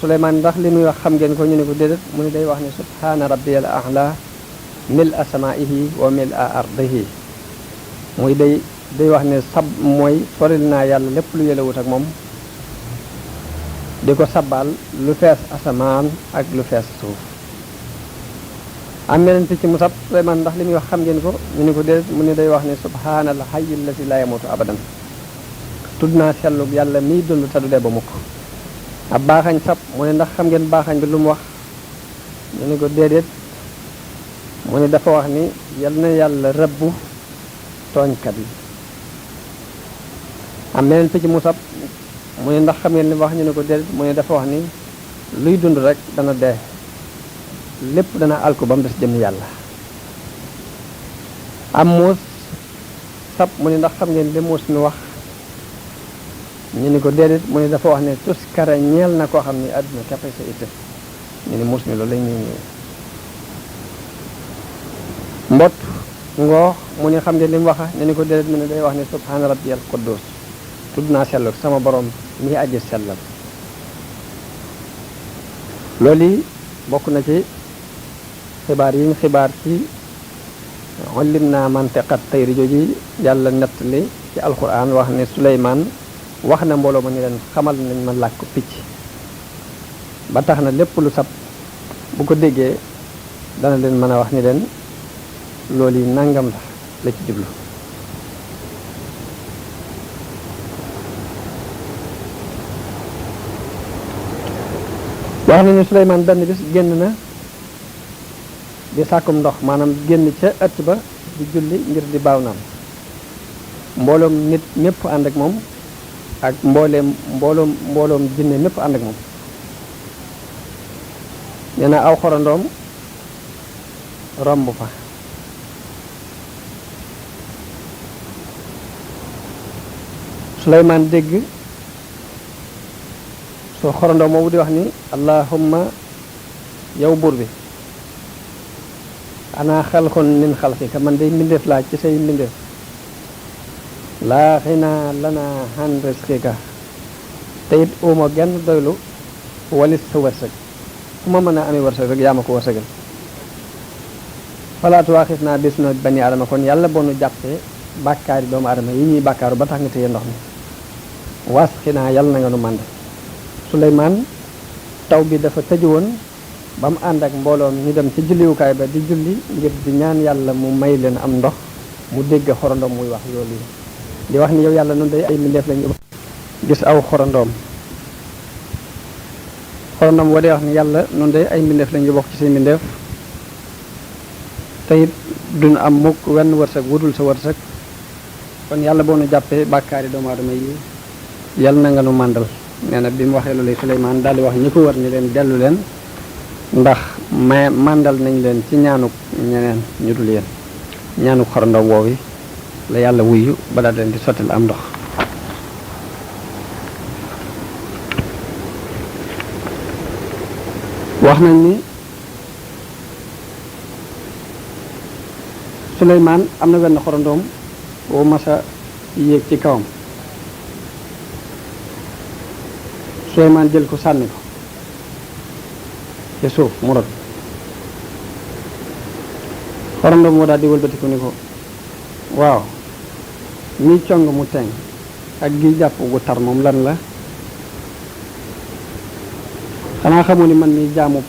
Suleymaan ndax li muy wax xam ngeen ko ñu ne ko déedéet mu ne day wax ne subhaana rabbiyal a'la mil a samaihi wa mil a ardihi muy day wax ne sab mooy soril naa yàlla lépp lu yëlewut ak moom di ko sabbaal lu fees asamaan ak lu fees suuf am meneen picc mu sab Suleymaan ndax li muy wax xam ngeen ko ñu ne ko déedéet mu ne day wax ne subhaanal hayyil lazi laa yamuutu abadan tudd naa sellug yàlla miy dund te du dee ba mukk ab baaxañ sab mu ne ndax xam ngeen baaxañ bi lu mu wax ñu ne ko déedéet mu ne dafa wax ni yal na yàlla rëbbu tooñkat yi am meneen picc mu sab mu ne ndax xam ngeen li mu wax ñu ne ko déedéet mu ne dafa wax ni luy dund rek dana dee lépp dana alku ba mu des jëm yàlla am muus sab mu ne ndax xam ngeen li muus mi wax ñu ni ko déedéet mu ne dafa wax ne tuskara ñeel na koo xam ni àdduna keppay sa itte ñu ni muus mi loolu la ñuy ñëw mbott ngoox mu ne xam ngeen li mu waxa ñu ni ko déedéet mu ne day wax ne subhaana rabbiyal quddus tudd naa sellal sama borom mi aji sellal loolu yi bokk na ci xibaar yi ñu xibaar ci ullim naa mantiqat tayri jooji yàlla nettali ci alquran wax ne Suleymaan wax na mbooloo ma ni leen xamal nañ ma làkk picc ba tax na lépp lu sab bu ko déggee dana leen mën a wax ni leen loolu yi nangam la ci jublu wax nañu Suleymaan benn bis génn na di sàkkum ndox maanaam génn ca ëtt ba di julli ngir di baaw naan mbooloom nit mépp ànd ak moom ak mbooloom jinne mépp ànd ak moom nee na aw xorandoom romb fa Suleymaan dégg soo xorandoom moomu di wax ni allahumma yow buur bi ana xalqun min xalqika man day mbindeef laa ci say mbindeef laa xinaa lanaa an rizqika te it uma genn doylu walis sa wërsëg fu ma mën a amee wërsëg rek yaa ma ko wërsëgal falaatu waaxis naa bis no bani adama kon yàlla boo nu jàppee bàkkaari doomu adama yi ñuy bàkkaaru ba tax nga téye ndox mi waas xinaa yàlla na nga nu mànd Suleymaan taw bi dafa tëju woon ba mu ànd ak mbooloo mi ñu dem ci julliwukaay ba di julli ngir di ñaan yàlla mu may leen am ndox mu dégg xorandoom muy wax loolu di wax ni yow yàlla nun day ay mbindeef lañu gis aw xorandoom woo dee wax ni yàlla nun day ay mbindeef lañu bokk ci say mbindeef te it duñu am mukk wenn wërsëg wudul sa wërsëg kon yàlla boo nu jàppee bàkkaari doomu aadama yi yàlla na nga nu màndal nee na bi mu waxee loolu Suleymaan daal di wax ñi ko wër ni leen dellu leen ndax màndal nañ leen ci ñaanuk ñeneen ñu dul yéen ñaanuk xorandoom woowi la yàlla wuyu ba daal leen di sottil am ndox wax nañ ni Suleymaan am na wenn xorandoom boo masa yéeg ci kawam Suleymaan jël ko sànni ko ci suuf mu rot xorandoom moo daal di wëlbatiku ni ko waaw mi cong mu teŋ ak gi jàpp gu tar moom lan la xanaa xamu ni man mi jaamu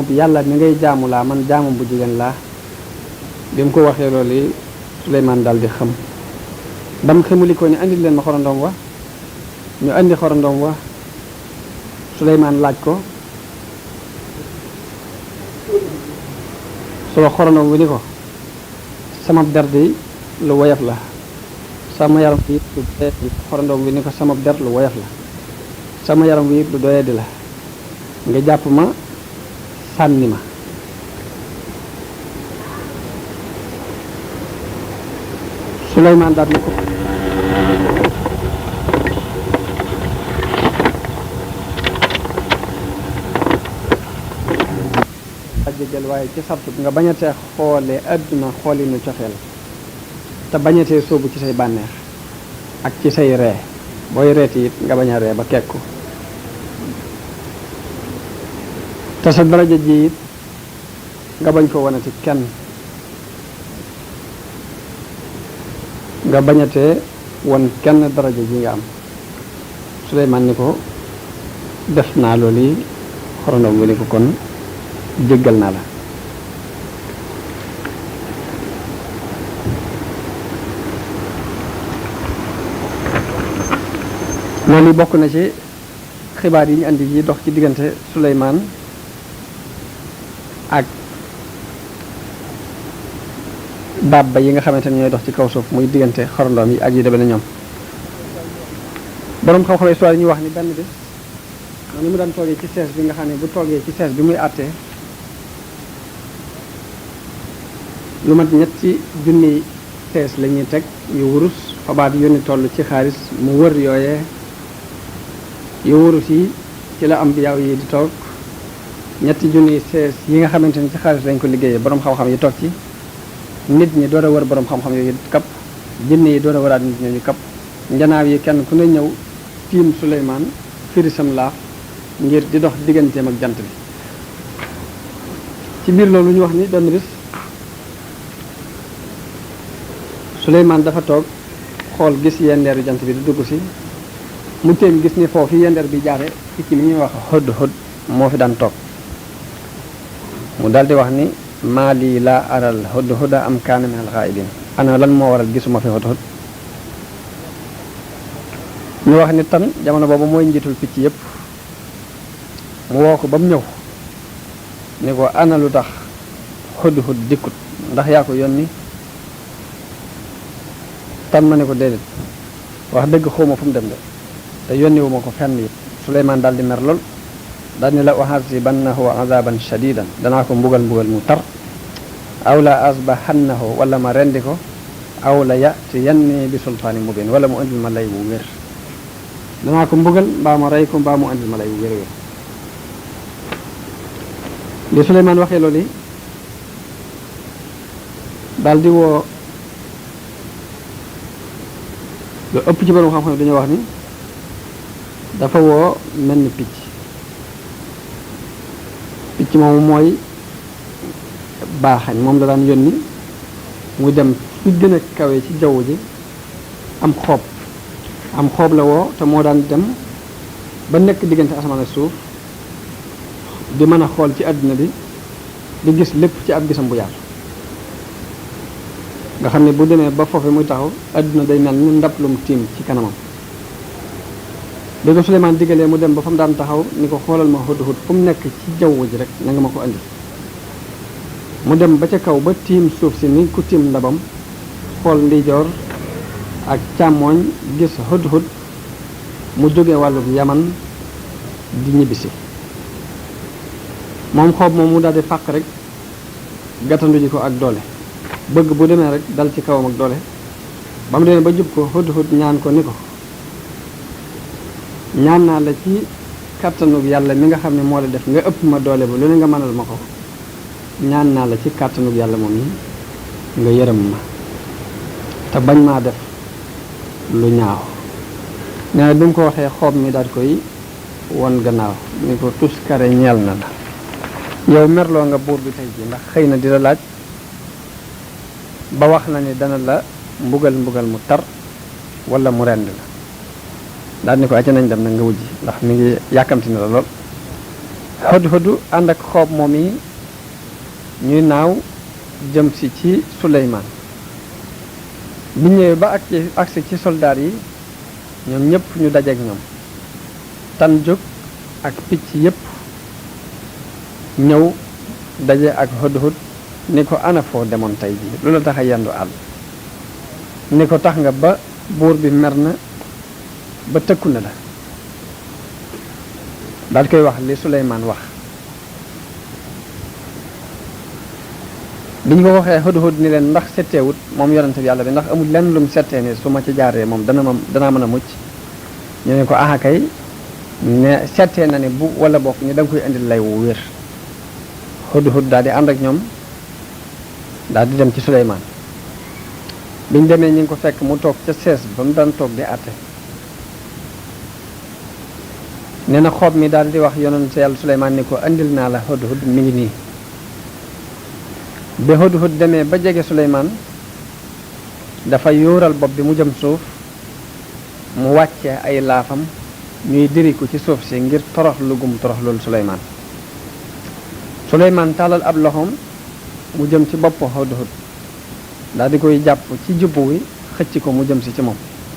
bi yàlla mi ngay jaamu laa man jaamu bu jigéen laa bi mu ko waxee loolu yi Suleymaan daal di xam dam xamuli ko ni andil leen ma xorandoom wa ñu andi xorandoom wa Suleymaan laaj ko soo xorandoom wi ni ko sama der di lu woyof la sama yaram wi lu doyadi xorandoom wi ni ko sama der lu woyof la sama yaram wi lu doyadi la nga jàpp ma sànni ma Suleymaan daal ni ko jéggal waaye ci sartu nga bañatee xoolee adduna xoolinu cofeel te bañatee sóobu ci say bànneex ak ci say ree booy reeti it nga bañ a ree ba kekku te sa daraja ji it nga bañ ko wanati kenn nga bañatee won kenn daraja ji nga am Suleymaan ni ko def naa loolu yi xorandoom bi ni ko kon jéggal naa la loolu bokk na ci xibaar yi ñu andi yi dox ci diggante Suleymaan ak dabba yi nga xamante ne ñooy dox ci kaw suuf muy diggante xorandoom yi ak yi deme na ñoom boroom xam-xam histoire yi ñuy wax ni benn bis ni mu daan toogee ci sees bi nga xam ne bu toogee ci sees bi muy àttee lu mat ñetti junni sees la ñuy teg yu wurus fabaat yu ni toll ci xaalis mu wër yooyee yu wurus yi ci la am biyaaw yi di toog ñetti junni sees yi nga xamante ni ci xaalis lañ ko liggéeyee boroom xam-xam yi toog ci nit ñi door a wër boroom xam-xam yooyu kap jinne yi door a wëraat nit ñooñu kap njanaaw yi kenn ku ne ñëw tiim Suleymaan firisam laaf ngir di dox digganteem ak jant bi ci biir loolu ñu wax ni benn bis Suleymaan dafa toog xool gis yendeeru jant bi di dugg si mu téen gis ni foofu yendeer bi jaare picc mi ñuy wax hud moo fi daan toog mu daldi wax ni maa lii laa aral hudhuda am kaana min al-ghaa'ibin ana lan moo waral gisuma fi hudhud ñu wax ni tan jamono boobu mooy njiitul picc yépp mu woo ko ba mu ñëw ni ko ana lu tax Hudhud dikkut ndax yaa ko yónni tan ma ne ko déedéet wax dëgg xawma fu mu dem de te yónni wu ma ko fenn it Suleymaan daal di mer lool daal ni la uhasibannahu azaban shadidan danaa ko mbugal mu tar aw la asbahannahu wala ma rendi ko aw la yatiyanni bi sultaani mubin wala mu andil ma lay wu wér danaa ko mbugal mbaa ma rey ko mbaa mu andil ma lay wu wér wér li Suleymaan waxee loolu daal di woo lu ëpp ci borom xam-xam dañoo wax ni dafa woo mel ni picc moomu mooy baaxañ moom la daan yónni mu dem fi gën a kawe ci jaww ji am xoob la woo te moo daan dem ba nekk diggante asamaan ak suuf di mën a xool ci àdduna bi di gis lépp ci ab gisam bu yaatu nga xam ne bu demee ba foofu muy taxaw àdduna day mel ni ndab lum tiim ci kanamam bi ko Suleymaan diggalee mu dem ba fa mu daan taxaw ni ko xoolal ma Hudhud fu mu nekk ci jaww ji rek na nga ma ko andi mu dem ba ca kaw ba tiim suuf si ni ku tiim ndabam xool ndijoor ak càmmooñ gis Hudhud mu jóge wàllu Yaman di ñibbisi moom xoob moom mu daal di fàq rek gàttandu ji ko ak doole bëgg bu demee rek dal ci kawam ak doole ba mu demee ba jub ko Hudhud ñaan ko ni ko ñaan naa la ci kàttanug yàlla mi nga xam ne moo la def nga ëpp ma doole ba lu ne nga mënal ma ko ñaan naa la ci kàttanug yàlla moom yi nga yërëm ma te bañ maa def lu ñaaw nee na bi mu ko waxee xoob mi daal koy won gannaaw ni ko tuskare ñeel na la yow merloo nga buur bi tey ji ndax xëy na di la laaj ba wax na ni dana la mbugal mu tar wala mu rend la daal ni ko acca nañ dem nag nga wujji ndax mi ngi yàkkamti na la lool Hudhud ànd ak xoob moom yi ñuy naaw jëm si ci Suleymaan bi ñëwee ba agsi ci soldaar yi ñoom ñëpp ñu dajeek ñoom tan jóg ak picc yépp ñëw daje ak Hudhud ni ko ana foo demoon tey ji lu la tax a yendu àll ni ko tax nga ba buur bi mer na ba tëkku na la daal koy wax li Suleymaan wax bi ñu ko waxee Hudhud ni leen ndax setteewut moom yonente bi yàlla bi ndax amul lenn lu mu settee ni su ma ci jaaree moom danaa mën a mucc ñu ne ko aha kay ne settee na ne bu wala bokk ni da nga koy indil lay wu wér Hudhud daal di ànd ak ñoom daal di dem ci Suleymaan biñ demee ñu ngi ko fekk mu toog ca sees ba mu daan toog di àtte nee na xoob mi daal di wax yonent yàlla Suleymaan ni ko andil naa la Hudhud mi ngi nii bi Hudhud demee ba jege Suleymaan dafa yóoral bopp bi mu jëm suuf mu wàccee ay laafam ñuy diriku ci suuf si ngir torox lugum torox loolu Suleymaan tàllal ab loxoom mu jëm ci bopp Hudhud daal di koy jàpp ci jubbu wi xëcc ko mu jëm si ci moom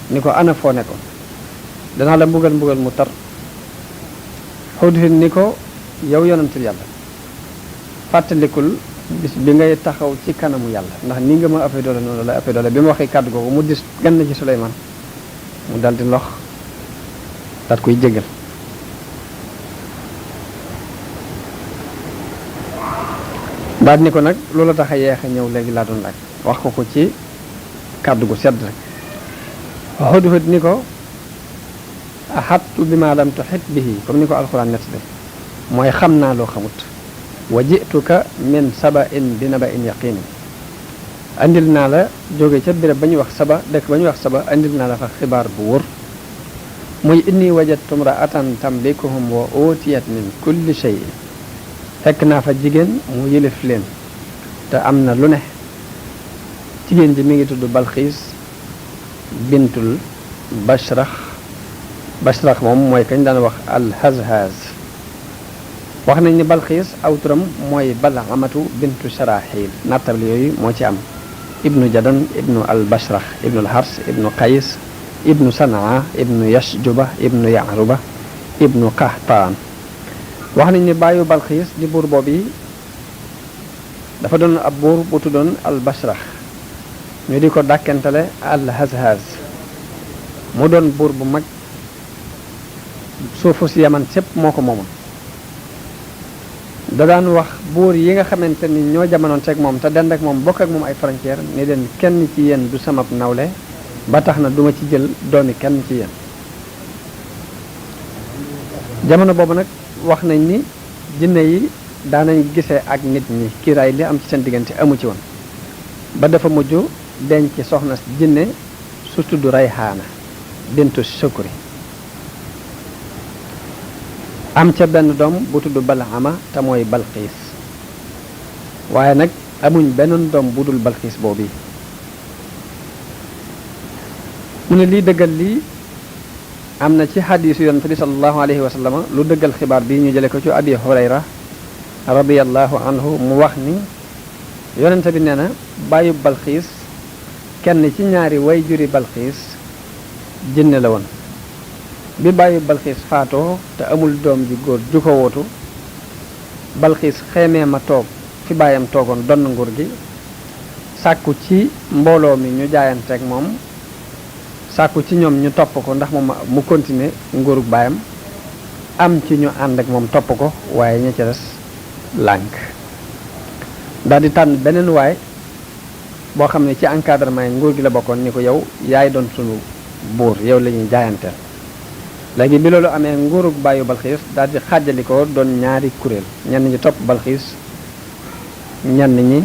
ni ko ana foo nekkoon danaa la mbugal mu tar Hudhud ni ko yow yonent yàlla fàttalikul bis bi ngay taxaw ci kanamu yàlla ndax ni nga ma ëppee doole noonu la ëppee doole bi mu waxee kàddu googu mu dis gann ci Suleymaan mu dal di lox daat koy jégal daal ni ko nag loolu tax a yeex a ñëw léegi laa doon laaj wax ko ci kàddu gu sedd rek Hudhud ni ko ahattu bi ma lam tuhit bihi comme ni ko alxuraan nett de mooy xam naa loo xamut wa jituka min saba'in bi naba'in yaqin andil naa la jóge ca béréb ba ñuy wax saba dëkk ba ñuy wax saba andil naa la fa xibaar bu wóor muy inni wajadtu imra'atan tamlikuhum wa utiyat min kulli shay'in fekk naa fa jigéen mu yëlif leen te am na lu ne jigéen ji mi ngi tudd Balxiis bintul Bashrax moom mooy kañ daan wax al-Hazhaz wax nañ ni Balxiis aw turam mooy Balamatu bintu Sharaxil nattable yooyu moo ci am ibnu Jadan ibnu al-Bashrax ibnu al-Hars ibnu Qays ibnu Sanaa ibnu Yashjuba ibnu Ya'ruba ibnu Qahtaan wax nañ ni bàyyu Balxiis di buur boobu dafa doon ab buur bu tuddoon al Bashrax ñu di ko dàkkentale al Hazhaz mu doon buur bu mag suufu si Yaman sépp moo ko moomoon da daan wax buur yi nga xamante ni ñoo jamonoon teg moom te dend ak moom bokk ak moom ay frontière ni leen kenn ci yéen du samab nawle ba tax na duma ci jël doomi kenn ci yéen jamono boobu nag wax nañ ni jinne yi daanañ gisee ak nit ñi kiiraay li am ci seen diggante amu ci woon ba dafa mujj denc soxna jinne su tudd Rayhaana bintu Shukri am ca benn doom bu tudd Bal'ama te mooy Balqiis waaye nag amuñ benn doom bu dul Balqiis boobu mu ne lii dëggal lii am na ci xadiisu yonent bi sallallahu alayhi wa sallam lu dëggal xibaar bi ñu jële ko ci Abi Hurayra radiyallahu anhu mu wax ni yonent bi nee na bàyyu Balqiis kenn ci ñaari way juri Balqiis jinne la woon bi bàyyi Balxiis faatoo te amul doom ji góor ju ko wootu Balxiis xeemee ma toog fi baayam toogoon donn nguur gi sàkku ci mbooloo mi ñu jaayanteeg moom sàkku ci ñoom ñu topp ko ndax mu continuer nguurug baayam am ci ñu ànd ak moom topp ko waaye ña ca des lànk daal di tànn beneen waay boo xam ne ci encadrement yi nguur gi la bokkoon ni ko yow yaay doon sunu buur yow la ñuy jaayanteel léegi bi loolu amee nguurug bàyyu Balxiis daal di xàjjali ko doon ñaari kuréel ñenn ñi topp Balxiis ñenn ñi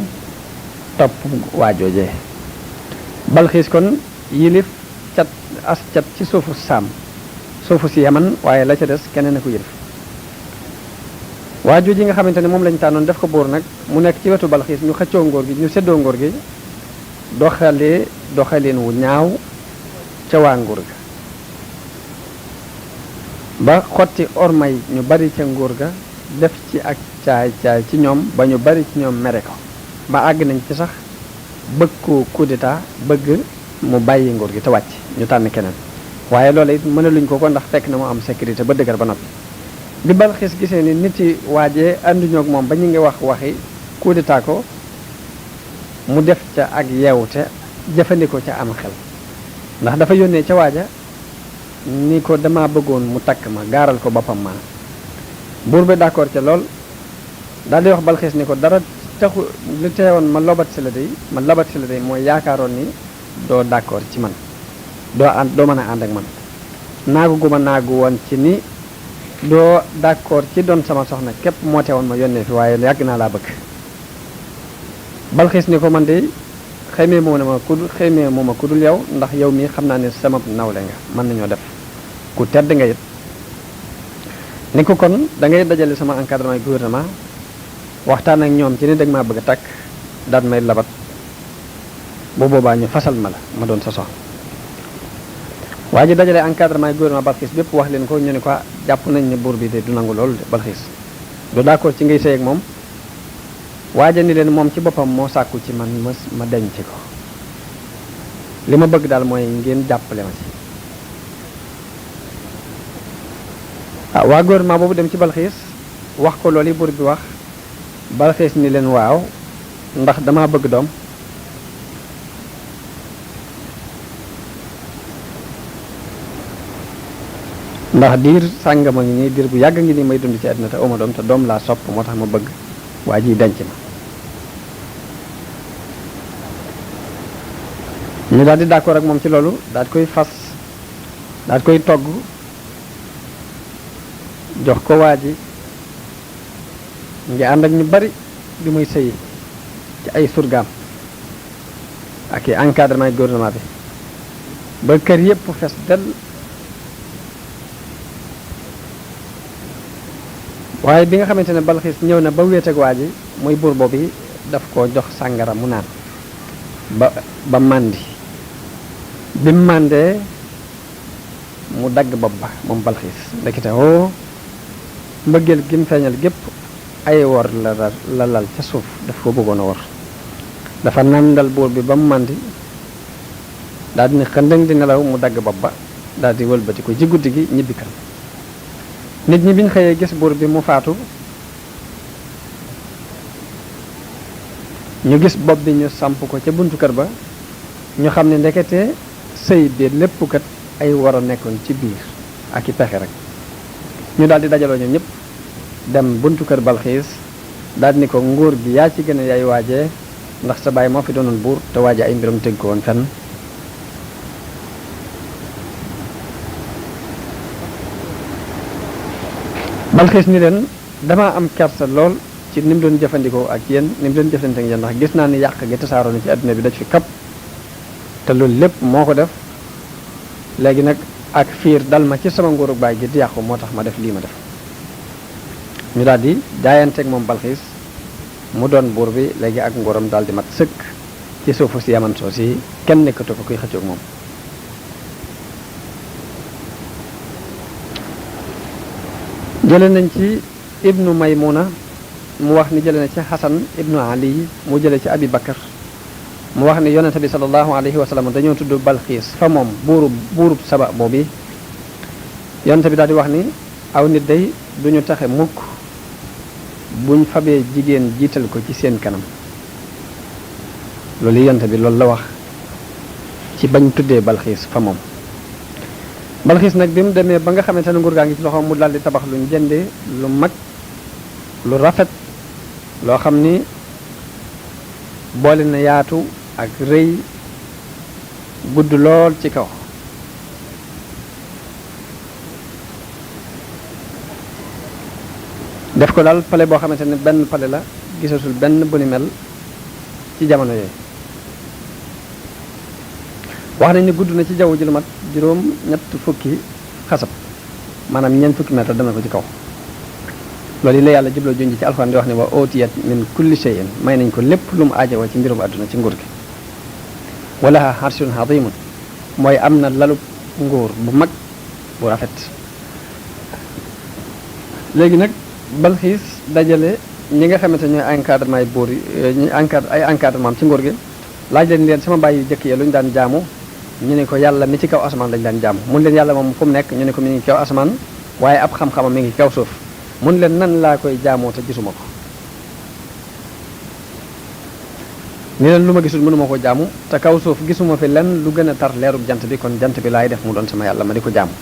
topp waajoojee Balxiis kon yilif cat ci suufu Saam suufu si Yaman waaye la ca des keneen a ko yilif waajooji nga xamante ne moom lañu tànnoon def ko buur nag mu nekk ci wetu Balxiis ñu xëccoo ngóor gi ñu séddoo ngóor gi doxaleen wu ñaaw ca waa nguur ga ba xotti ormay ñu bari ca nguur ga def ci ak caay ci ñoom ba ñu bari ci ñoom mere ko ba àgg nañ ci sax bëgg ko coup d'état bëgg mu bàyyi nguur gi te wàcc ñu tànn keneen waaye loolu it mënaluñ ko ndax fekk na mu am sécurité ba dëgër ba noppi bi Balxiis gisee ni nit yi waajee ànduñoo ak moom ba ñu ngi waxi coup d'état ko mu def ca ak yeewute jëfandikoo ca am xel ndax dafa yónnee ca waaja ni ko dama bëggoon mu takk ma gaaral ko boppam ma buur bi d'accord ca lool daal di wax Balxiis ni ko dara taxu lu teewoon ma lobat si la day mooy yaakaaroon ni doo d'accord ci man doo mën a ànd ak man naagu gu ma naagu woon ci ni doo d'accord ci doon sama soxna képp moo teewoon ma yónnee fi waaye yàgg naa laa bëgg Balxiis ni ko man de xëymee mooma ku dul yow ndax yow mii xam naa ne sama nawle nga mën nañoo def ku tedd nga it ni ko kon da ngay dajale sama encadrement gouvernement waxtaan ak ñoom ci ni dag maa bëgg a takk daat may labat bu boobaa ñu fasal ma la ma doon sa soxna waa ji dajale encadrement gouvernement Balxiis bépp wax leen ko ñu ne ko jàpp nañ ne buur bi de du nangu loolu de Balxiis du d'accord ci ngay sëy ak moom waaja ni leen moom ci boppam moo sàkku ci man ma denc ko li ma bëgg daal mooy ngeen jàppale ma ci waa gouvernement boobu dem ci Balxiis wax ko loolu yi buur bi wax Balxiis ni leen waaw ndax dama bëgg doom ndax diir sàngama ngi nii diir bu yàgg ngi nii may dund ci àddina te uma doom te doom laa sopp moo tax ma bëgg waa ji denc ma ñu daal di d'accord ak moom ci loolu daal di koy fas daal di koy togg jox ko waa ji ngi ànd ak ñu bari bi muy sëyi ci ay surgaam ak i encadrement gouvernement bi ba kër yépp fes del waaye bi nga xamante ne Balxiis ñëw na ba wéet ak waa ji muy buur boobu daf ko jox sàngara mu naan ba màndi bi mu màndee mu dagg bopp ba moom Balxiis ndekete mbëggeel gi mu feeñal gépp ay wor la lal ca suuf daf ko bëggoon a wor dafa nàndal buur bi ba mu màndi daal di ne xëndëng di nelaw mu dagg bopp ba daal di wëlbati ko ci guddi gi ñibbi kan nit ñi biñ xëyee gis buur bi mu faatu ñu gis bopp bi ñu samp ko ca buntu kër ba ñu xam ne ndekete sëy bi lépp kat ay war a nekkoon ci biir ak i pexe rek ñu daal di dajaloo ñoom ñëpp dem buntu kër Balxiis daal di ni ko nguur gi yaa ci gën a yaay waajee ndax sa baay moo fi doonoon buur te waaje ay mbiram tëgg ko woon fenn Balxiis ni leen damaa am kersa lool ci ni mu doon jëfandikoo ak yéen ni mu doon jëfandikoo ak yéen ndax gis naa ni yàq gi tasaaroo na ci àdduna bi daj fi kap te loolu lépp moo ko def léegi nag ak fiir dal ma ci sama nguurug baay gi di yàqu moo tax ma def lii ma def ñu daal di jaayanteeg moom Balxiis mu doon buur bi léegi ak nguuram daal di mat sëkk ci suufu si yaman soo si kenn nekkatu ko kuy xëccoog moom jële nañ ci ibnu Maymuna mu wax ni jële na ci Xasan ibnu Ali mu jële ci Abi Bakar mu wax ni yonente bi sallallahu alayhi wa sallam dañoo tudd Balxiis fa moom buurub Saba boobu yonente bi daal di wax ni aw nit day duñu taxe mukk buñ fabee jigéen jiital ko ci seen kanam loolu yonente bi loolu la wax ci bañ tuddee Balxiis fa moom Balxiis nag bi mu demee ba nga xamante ne nguur gaa ngi ci loxoom mu daal di tabax luñ jëndee lu mag lu rafet loo xam ni boole na yaatu ak rëy gudd lool ci kaw def ko daal pale boo xamante ne benn pale la gisatul benn bu ni mel ci jamono yooyu wax nañ ni gudd na ci jaww ji lu mat juróom ñett fukki xasab maanaam ñeent fukki mètre dem na ko ci kaw loolu yi la yàlla jubloo junj ci alxuraan di wax ne wa ootiyat min kulli shay'in may nañ ko lépp lu mu aajowoo ci mbirum àdduna ci nguur gi walaha arshun azimun mooy am na lalub nguur bu mag bu rafet léegi nag Balxiis dajale ñi nga xamante ñooy encadrement yi buur yi ñi ay encadrement ci nguur gi laaj leen sama bàyyi jëkk yi lu ñu daan jaamu ñu ne ko yàlla mi ci kaw asamaan lañu daan jaamu mun leen yàlla moom fu mu nekk ñu ne ko mi ngi kaw asamaan waaye ab xam-xamam mi ngi kaw suuf mun leen nan laa koy jaamoo te gisuma ko ni leen lu ma gisul mënuma ko jaamu te kaw suuf gisuma fi lenn lu gën a tar leerub jant bi kon jant bi laay def mu doon sama yàlla ma di ko jaamu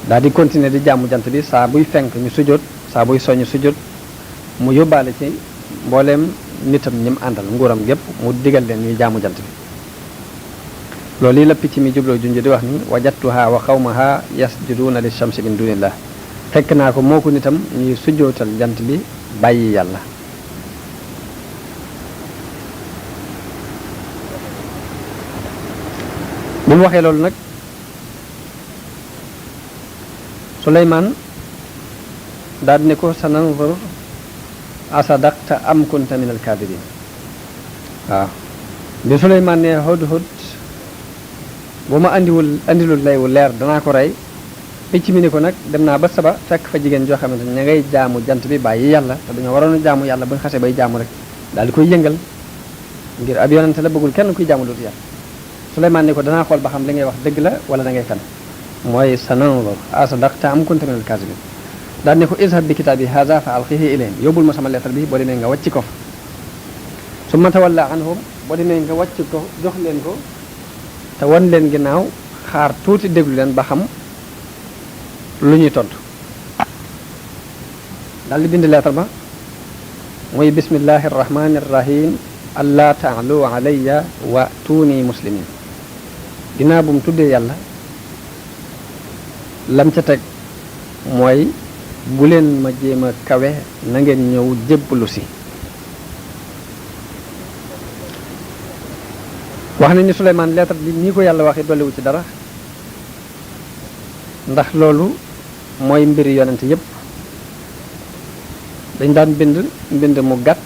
daal di continuer di jaamu jant bi saa buy fenk ñu sujjóot saa buy soññ sujjóot mu yóbbaale ci mbooleem nitam ñi mu àndal nguuram gépp mu digal leen ñuy jaamu jant bi loolu yi la picc mi jubloo junj di wax ni wajadtuha wa qawmaha yasjuduuna li shamsi min dunillah fekk naa ko moo ko nitam ñuy sujjootal jant bi bàyyi yàlla bi mu waxee loolu nag Suleymaan daal di ne ko sananzur asadaqta am kunta min alkaadibin waaw bi Suleymaan ne hudhud bu ma andilul lay wu leer danaa ko rey picc mi ni ko nag dem naa ba Saba fekk fa jigéen joo xamante ne ña ngay jaamu jant bi bàyyi yàlla te dañoo waroon a jaamu yàlla bu ñu xasee bay jaamu rek daal di koy yëngal ngir ab yonente la bëggul kenn kuy jaamu dootu yàlla Suleymaan ni ko danaa xool ba xam li ngay wax dëgg la wala da ngay fen mooy sananzur asadaqta am kunta min alkaadibin daal ne ko izhab bi kitaabi haza fa alqihi ilayhim yóbbul ma sama lettre bi boo demee nga wàcc ko fa summa tawalla anhum boo demee nga wàcc ko jox leen ko te wan leen ginnaaw xaar tuuti déglu leen ba xam lu ñuy tontu daal di bind lettre ba muy bismillahi arrahmani arrahim allah taalu alayya wa tuuni muslimin ginnaaw bu mu tuddee yàlla lam ca teg mooy bu leen ma jéem a kawe na ngeen ñëw jébbalu si wax nañ ni Suleymaan lettre bi nii ko yàlla waxee dolliwu ci dara ndax loolu mooy mbiri yonente yépp dañ daan mbind mu gàtt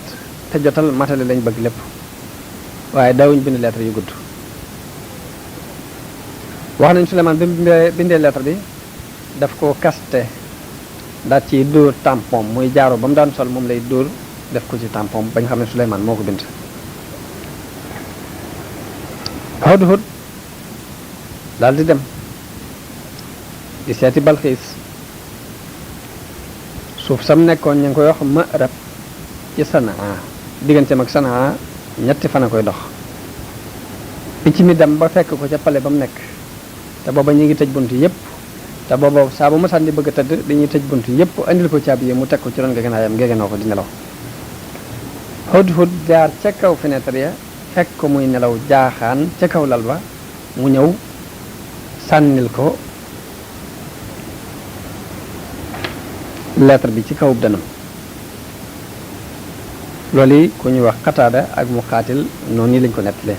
te jotal matale lañ bëgg lépp waaye daawuñ bind lettre yu gudd wax nañ Suleymaan bi mu bindee lettre bi daf ko kaste daat ci dóor tampon muy jaaro ba mu daan sol moom lay dóor def ko ci tampon ba nga xam ne Suleymaan moo ko bind Hudhud daal di dem di seeti Balxiis suuf sam nekkoon ñu ngi koy wax Ma'rab ci Sanaa digganteem ak Sanaa ñetti fan a koy dox picc mi dem ba fekk ko ca pale ba mu nekk te booba ñu ngi tëj bunt yépp te booba saa bu masaan di bëgg a tëdd dañuy tëj bunt yépp andil ko caabi yi mu teg ko ci ron gegenaayam gegenoo ko di nelaw Hudhud jaar ca kaw fenêtre ya fekk ko muy nelaw jaaxaan ca kaw lal ba mu ñëw sànnil ko lettre bi ci kawub danam loolu yi ku ñuy wax Qataada ak Muqaatil noonu nii lañ ko nettalee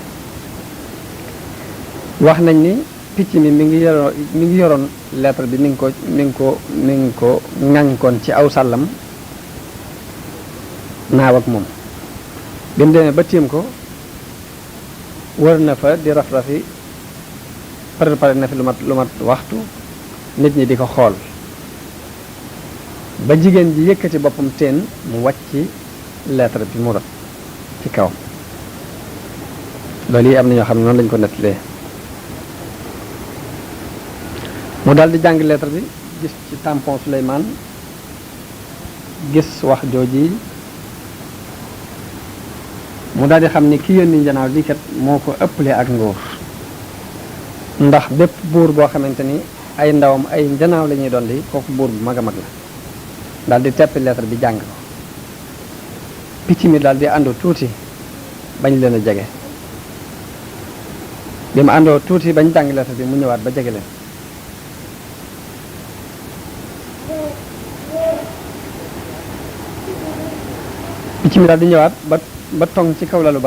wax nañ ni picc mi mi ngi yoroon lettre bi mi ngi ko ŋànkoon ci aw sàllam naaw ak moom bi mu demee ba tiim ko wër na fa di raf-rafi pare na fi lu mat waxtu nit ñi di ko xool ba jigéen ji yëkkati boppam teen mu wàcc lettre bi mu rot ci kaw loolu yi am na ñoo xam ne noonu lañu ko nettalee mu daal di jàng lettre bi gis ci tampon Suleymaan gis wax jooji mu daal di xam ni ki yónni njanaaw lii kat moo ko ëppale ak nguur ndax bépp buur boo xamante ni ay ndawam ay njanaaw la ñuy doon di kooku buur bu mag a mag la daal di teppi lettre bi jàng ko picc mi daal di àndoo tuuti bañ leen a jege bi mu àndoo tuuti bañ jàng lettre bi mu ñëwaat ba jege leen picc mi daal di ñëwaat ba tong ci kaw lalu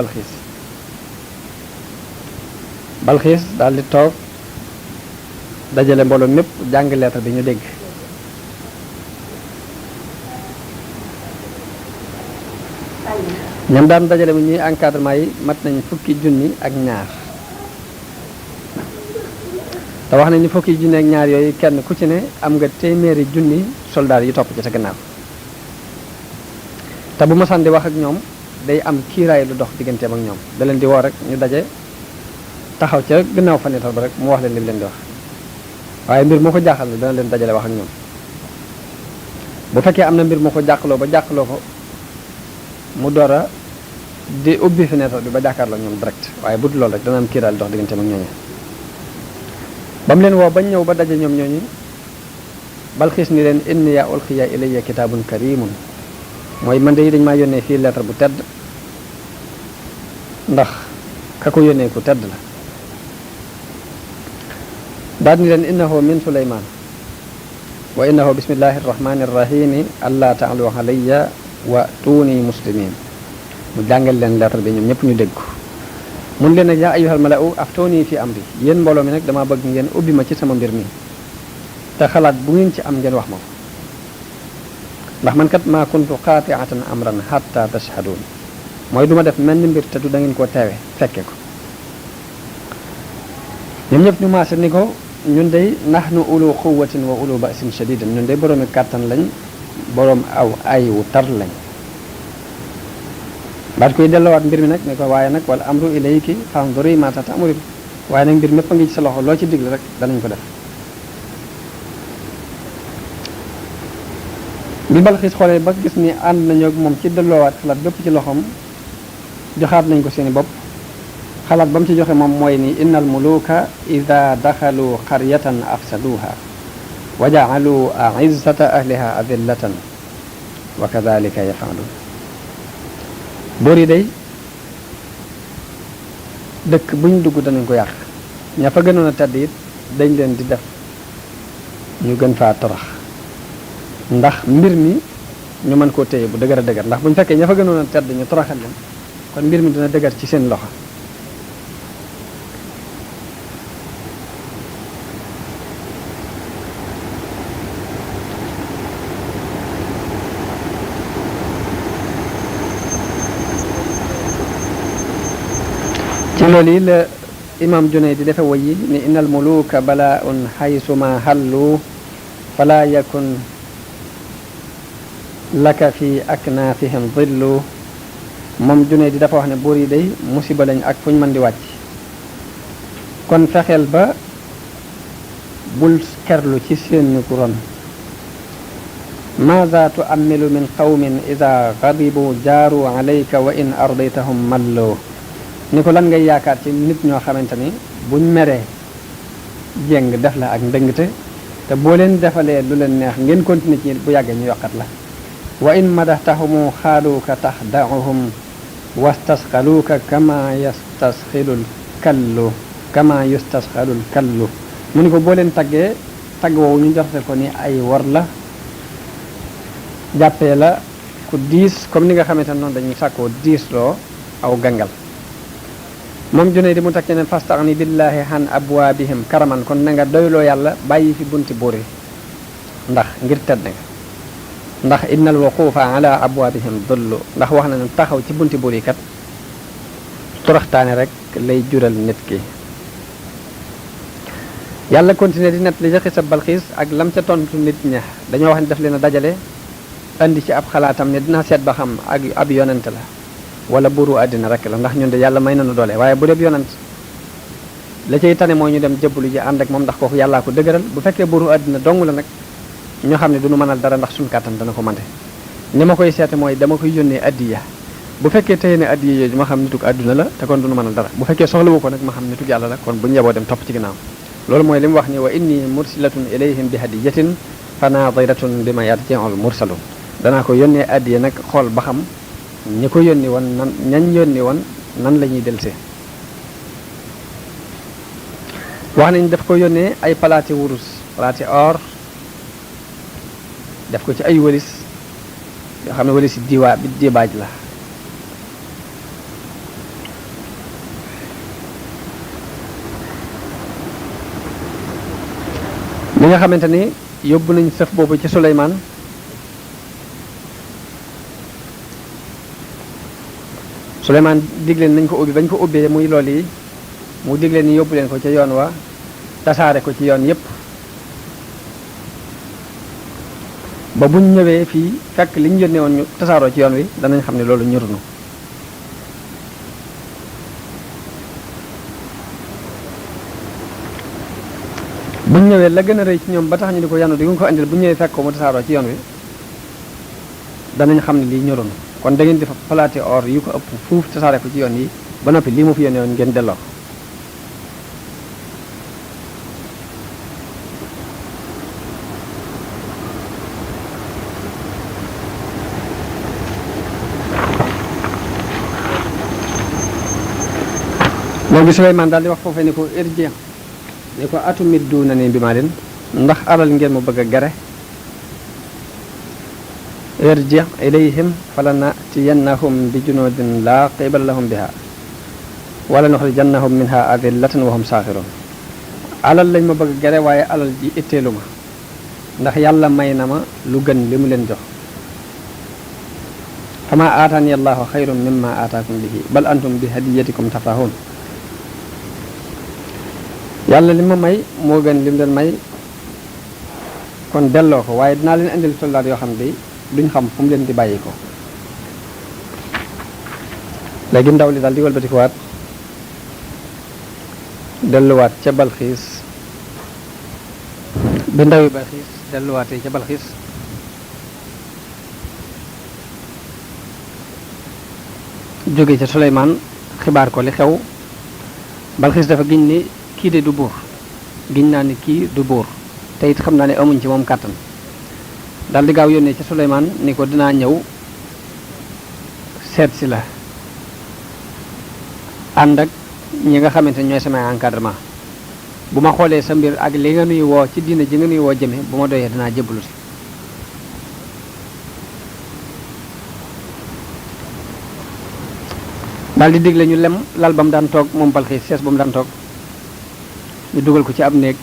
Balxiis daal di toog dajale mbooloo mépp jàng lettre bi ñu dégg ñam daan dajale bi ñuy encadrement yi mat nañ fukki junni ak ñaar te wax nañ ni fukki junni ak ñaar yooyu kenn ku ci ne am nga téeméeri junni soldaar yi topp ci sa gannaaw te bu masaan di wax ak ñoom day am kiiraay lu dox digganteem ak ñoom da leen di woo rek ñu daje taxaw ca gannaaw fenêtre ba rek mu wax leen li leen di wax waaye mbir moo ko jaaxal na dana leen dajale wax ak ñoom bu fekkee am na mbir moo ko jàqaloo ko mu door a di ubbi fenêtre bi ba jàkkaarloo ñoom direct waaye bu dul loolu rek dana am kiiraay lu dox digganteem ak ñooñu ba mu leen woo bañ ñëw ba daje ñoom ñooñu Balxiis ni leen inni ya ulqiya ilayya kitaabun karimun mooy man de dañ maa yónnee fii lettre bu tedd ndax ka ko yónnee ku tedd la daal ni leen innahu min Suleymaan wa innahu bismillahi arrahmani arrahimi alla ta'alu alayya wa tuuni muslimin mu jàngal leen lettre bi ñoom ñëpp ñu dégg ko mun leen nag yaa ayyuhal mala'u aftuni fi amri yéen mbooloo mi nag damaa bëgg ngeen ubbi ma ci sama mbir mi te xalaat bu ngeen ci am ngeen wax ma ko ndax man kat maa kuntu qaati'atan amran hatta tashhadun mooy du ma def mel ni mbir te du da ngeen koo teewe fekke ko ñoom ñëpp ñu maase ni ko ñun day nahnu ulu quwwatin wa ulu ba'sin shadidin ñun day boroomi kàttan lañ boroom aw ay wu tar lañ baat koy delloowaat mbir mi nag ne ko waaye nag wala amru ilayki fanzuri ma ta'murin waaye nag mbir mépp a ngi ci sa loxo loo ci digle rek danañ ko def bi Balxiis xoolee ba gis ni ànd nañu ak moom ci delloowaat xalaat bépp ci loxoom joxaat nañ ko seeni bopp xalaat ba mu ci joxe moom mooy ni innal muluka ida daxalu qaryatan afsaduha wa ja'alu a'izzata ahliha adillatan wa kadhalika yaf'alun boor yi day dëkk buñ dugg danañ ko yàq ña fa gënoon a tedd it dañ leen di def ñu gën faa torox ndax mbir mi ñu mën koo téye bu dëgër a dëgër ndax buñ fekkee ña fa gënoon a tedd ñu toroxal leen kon mbir mi dina dëgër ci seen loxo ci loolu yi la imam Junayd di defe woy yi ni innal muluka bala'un haysuma hallu fala yakun laka fi aknaafihim dhillu moom Junayd di dafa wax ne buur yi day musiba lañ ak fu ñu mën di wàcc kon fexeel ba bul kerlu ci seen ku ron maada tuamilu min qawmin ida gadibu jaaru alayka wa in ardaytahum malloo ni ko lan ngay yaakaar ci nit ñoo xamante ni buñ meree jéng def la ak ndëngte te boo leen defalee lu leen neex ngeen continuer ci bu yàggee ñu yokkat la wa in madaxtahumu xaaluuka taxdauhum wastasxaluuka kama yastasxilul kallu mu ni ko boo leen taggee tagg woowu ñu joxe ko ni ay war la jàppee la ku diis comme ni nga xamante ne noonu dañuy sàkkoo diisloo aw gangal moom junne di mu takk ne fastaxni billahi han abwaabihim karaman kon na nga doyloo yàlla bàyyi fi bunti buur yi ndax ngir tedd nga ndax innal wuqufa ala abwaabihim dullu ndax wax na ne taxaw ci bunti buur yi kat toroxtaane rek lay jural nit ki yàlla continué di net li ca xisa Balxiis ak lam ca tontu nit ña dañoo wax ne daf leen a dajale andi ci ab xalaatam ne dina seet ba xam ak ab yonent la wala buuru àddina rek la ndax ñun de yàlla may nañu doole waaye bu dee yonent la cay tane mooy ñu dem jëbbalu ji ànd ak moom ndax kooku yàllaa ko dëgëral bu fekkee buuru àddina dong la nag ñoo xam ne duñu mënal dara ndax suñu kàttan dana ko mante ni ma koy seete mooy dama koy yónnee addiya bu fekkee tey ne addiya yooyu ma xam nitug àdduna la te kon duñu mënal dara bu fekkee soxlawu ko nag ma xam nitug yàlla la kon bu ñu yeboo dem topp ci ginnaaw loolu mooy li mu wax ni wa inni mursilatun ilayhim bi hadiyatin fa naadiratun bi ma yarji'ul mursalun danaa ko yónnee addiya nag xool ba xam ñi ko yónni woon nan ñañ yónni woon nan la ñuy delsee wax nañ daf ko yónnee ay palaati wurus palaati or def ko ci ay wëlis yoo xam ne wëlis yi dibaaj la li nga xamante ni yóbbu nañ sëf boobu ci Suleymaan Suleymaan digleen nañ ko ubbi bañ ko ubbee muy lool yi mu digleen ni yóbbu leen ko ca yoon wa tasaare ko ci yoon yépp ba buñ ñëwee fii fekk liñ yónnee woon ñu tasaaroo ci yoon wi danañ xam ne loolu ñurunu buñ ñëwee la gën a rëy ci ñoom ba tax ñu di ko yanu di nga ko andil bu ñëwee fekk ko mu tasaaroo ci yoon wi danañ xam ne lii ñurunu kon da ngeen di fa palaati or yu ko ëpp fuuf tasaare ko ci yoon yi ba noppi lii mu fi yónnee woon ngeen delloo léegi Suleymaan daal di wax foofee ni ko irji ni ko atumidduuna ni bi maa leen ndax alal ngeen mu bëgg a gare irji ilayhim falanatiyannahum bi junudin laa qibala lahum biha wala nuxrijannahum minha adillatan wa hum saaxiroon alal lañ ma bëgg a gare waaye alal ji itteelu ma ndax yàlla may na ma lu gën li mu leen jox fama aataani allahu xayrun mimma aataakum bihi bal antum bi hadiyatikum tafrahun yàlla li ma may moo gën lim leen may kon delloo ko waaye dinaa leen indil soldaat yoo xam ne duñ xam fu mu leen di bàyyi ko léegi ndaw li daal di walbatikuwaat delluwaat ca Balxiis bi ndawi Balxiis delluwaatee ca Balxiis jóge ca Suleymaan xibaar ko li xew Balxiis dafa giñ ni kii de du buur giñ naa ni kii du buur te it xam naa ne amuñ ci moom kàttan daal di gaaw yónnee ci Suleymaan ni ko dinaa ñëw seet si la ànd ak ñi nga xamante ne ñooy samay encadrement bu ma xoolee sa mbir ak li nga nuy woo ci diina ji nga nuy woo jëme bu ma doyee dinaa jébbalu si daal di digle ñu lem lal ba mu daan toog moom Balxiis sees ba mu daan toog ñu dugal ko ci ab néeg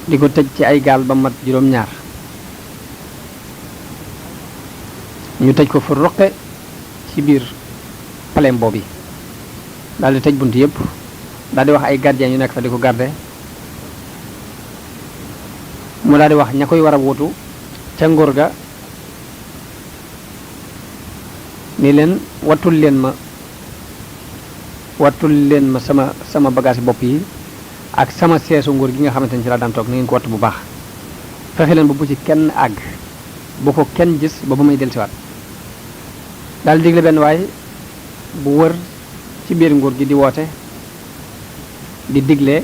di ko tëj ci ay gaal ba mat juróom-ñaar ñu tëj ko fu roqe ci biir palais boobu yi daal di tëj bunt yëpp daal di wax ay gardien yu nekk fa di ko garde mu daal di wax ña koy war a wutu ca nguur ga ni leen wattul leen ma sama bagage bopp yi ak sama seesu nguur gi nga xamante ni ci la daan toog ni ngeen ko wattu bu baax fexe leen ba bu ci kenn àgg bu ko kenn gis ba ba muy dellusiwaat daal di digle benn waay bu wër ci biir nguur gi di woote di digle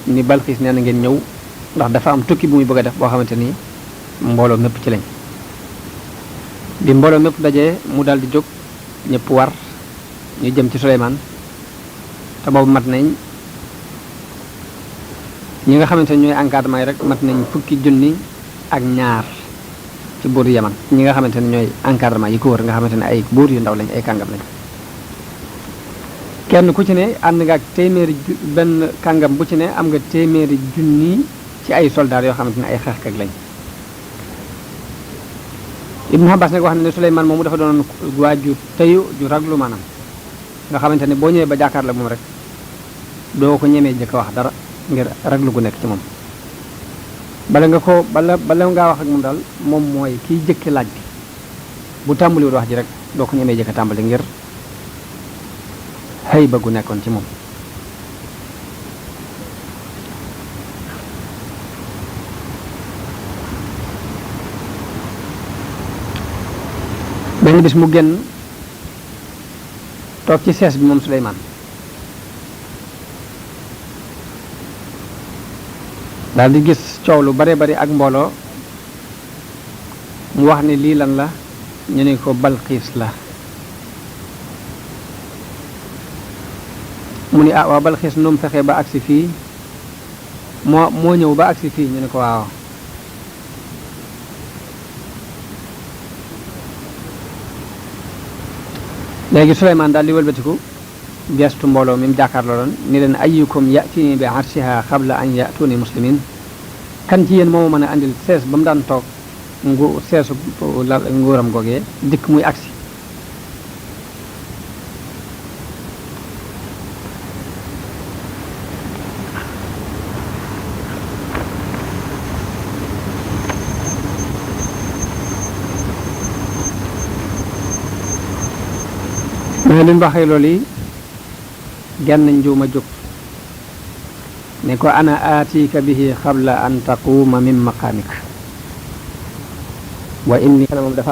ni Balxiis nee na ngeen ñëw ndax dafa am tukki bu muy bëgg a def boo xamante ni mbooloo mépp ci lañ bi mbooloo mépp dajee mu daal di jóg ñëpp war ñu jëm ci Suleymaan te boobu mat nañ ñi nga xamante ni ñooy encadrement yi rek mat nañ fukki junni ak ñaar ci buur Yaman ñi nga xamante ne ñooy encadrement yi ko wër nga xamante ne ay buur yu ndaw lañ ay kàngam lañ kenn ku ci ne ànd nga ak téeméeri benn kàngam bu ci ne am nga téeméeri junni ci ay soldats yoo xamante ne ay xeexkat lañ Ibn Abbas nag wax na ne Suleymaan moomu dafa doon waa ju tëyu ju raglu maanaam nga xamante ne boo ñëwee ba jàkkaar la moom rek doo ko ñemee jëkk wax dara ngir raglu gu nekk ci moom bala ngaa wax ak moom daal moom mooy kiy jëkki laaj bi bu tàmbaliwul wax ji rek doo ko ñemee jëkk tàmbali ngir xëy ba gu nekkoon ci moom benn bis mu génn toog ci sees bi moom Suleymaan daal di gis coow lu bare bari ak mbooloo mu wax ne lii lan la ñu ne ko Balxiis la mu ni waa Balxiis nu mu fexe ba agsi fii moo ñëw ba agsi fii ñu ne ko waaw léegi Suleymaan daal di wëlbatiku gestu mbooloo mi mu jàkkaarloo doon ni leen ayyukum ya'tini bi arshiha qabla an ya'tuni muslimin kan ci yéen moo mën a andil sees ba mu daan toog seesu nguuram googee dikk muy agsi mais li mu waxee loolu yi genn njuuma jóg ne ko ana aatika bihi qabla an taquuma min maqaamik wa inni moom dafa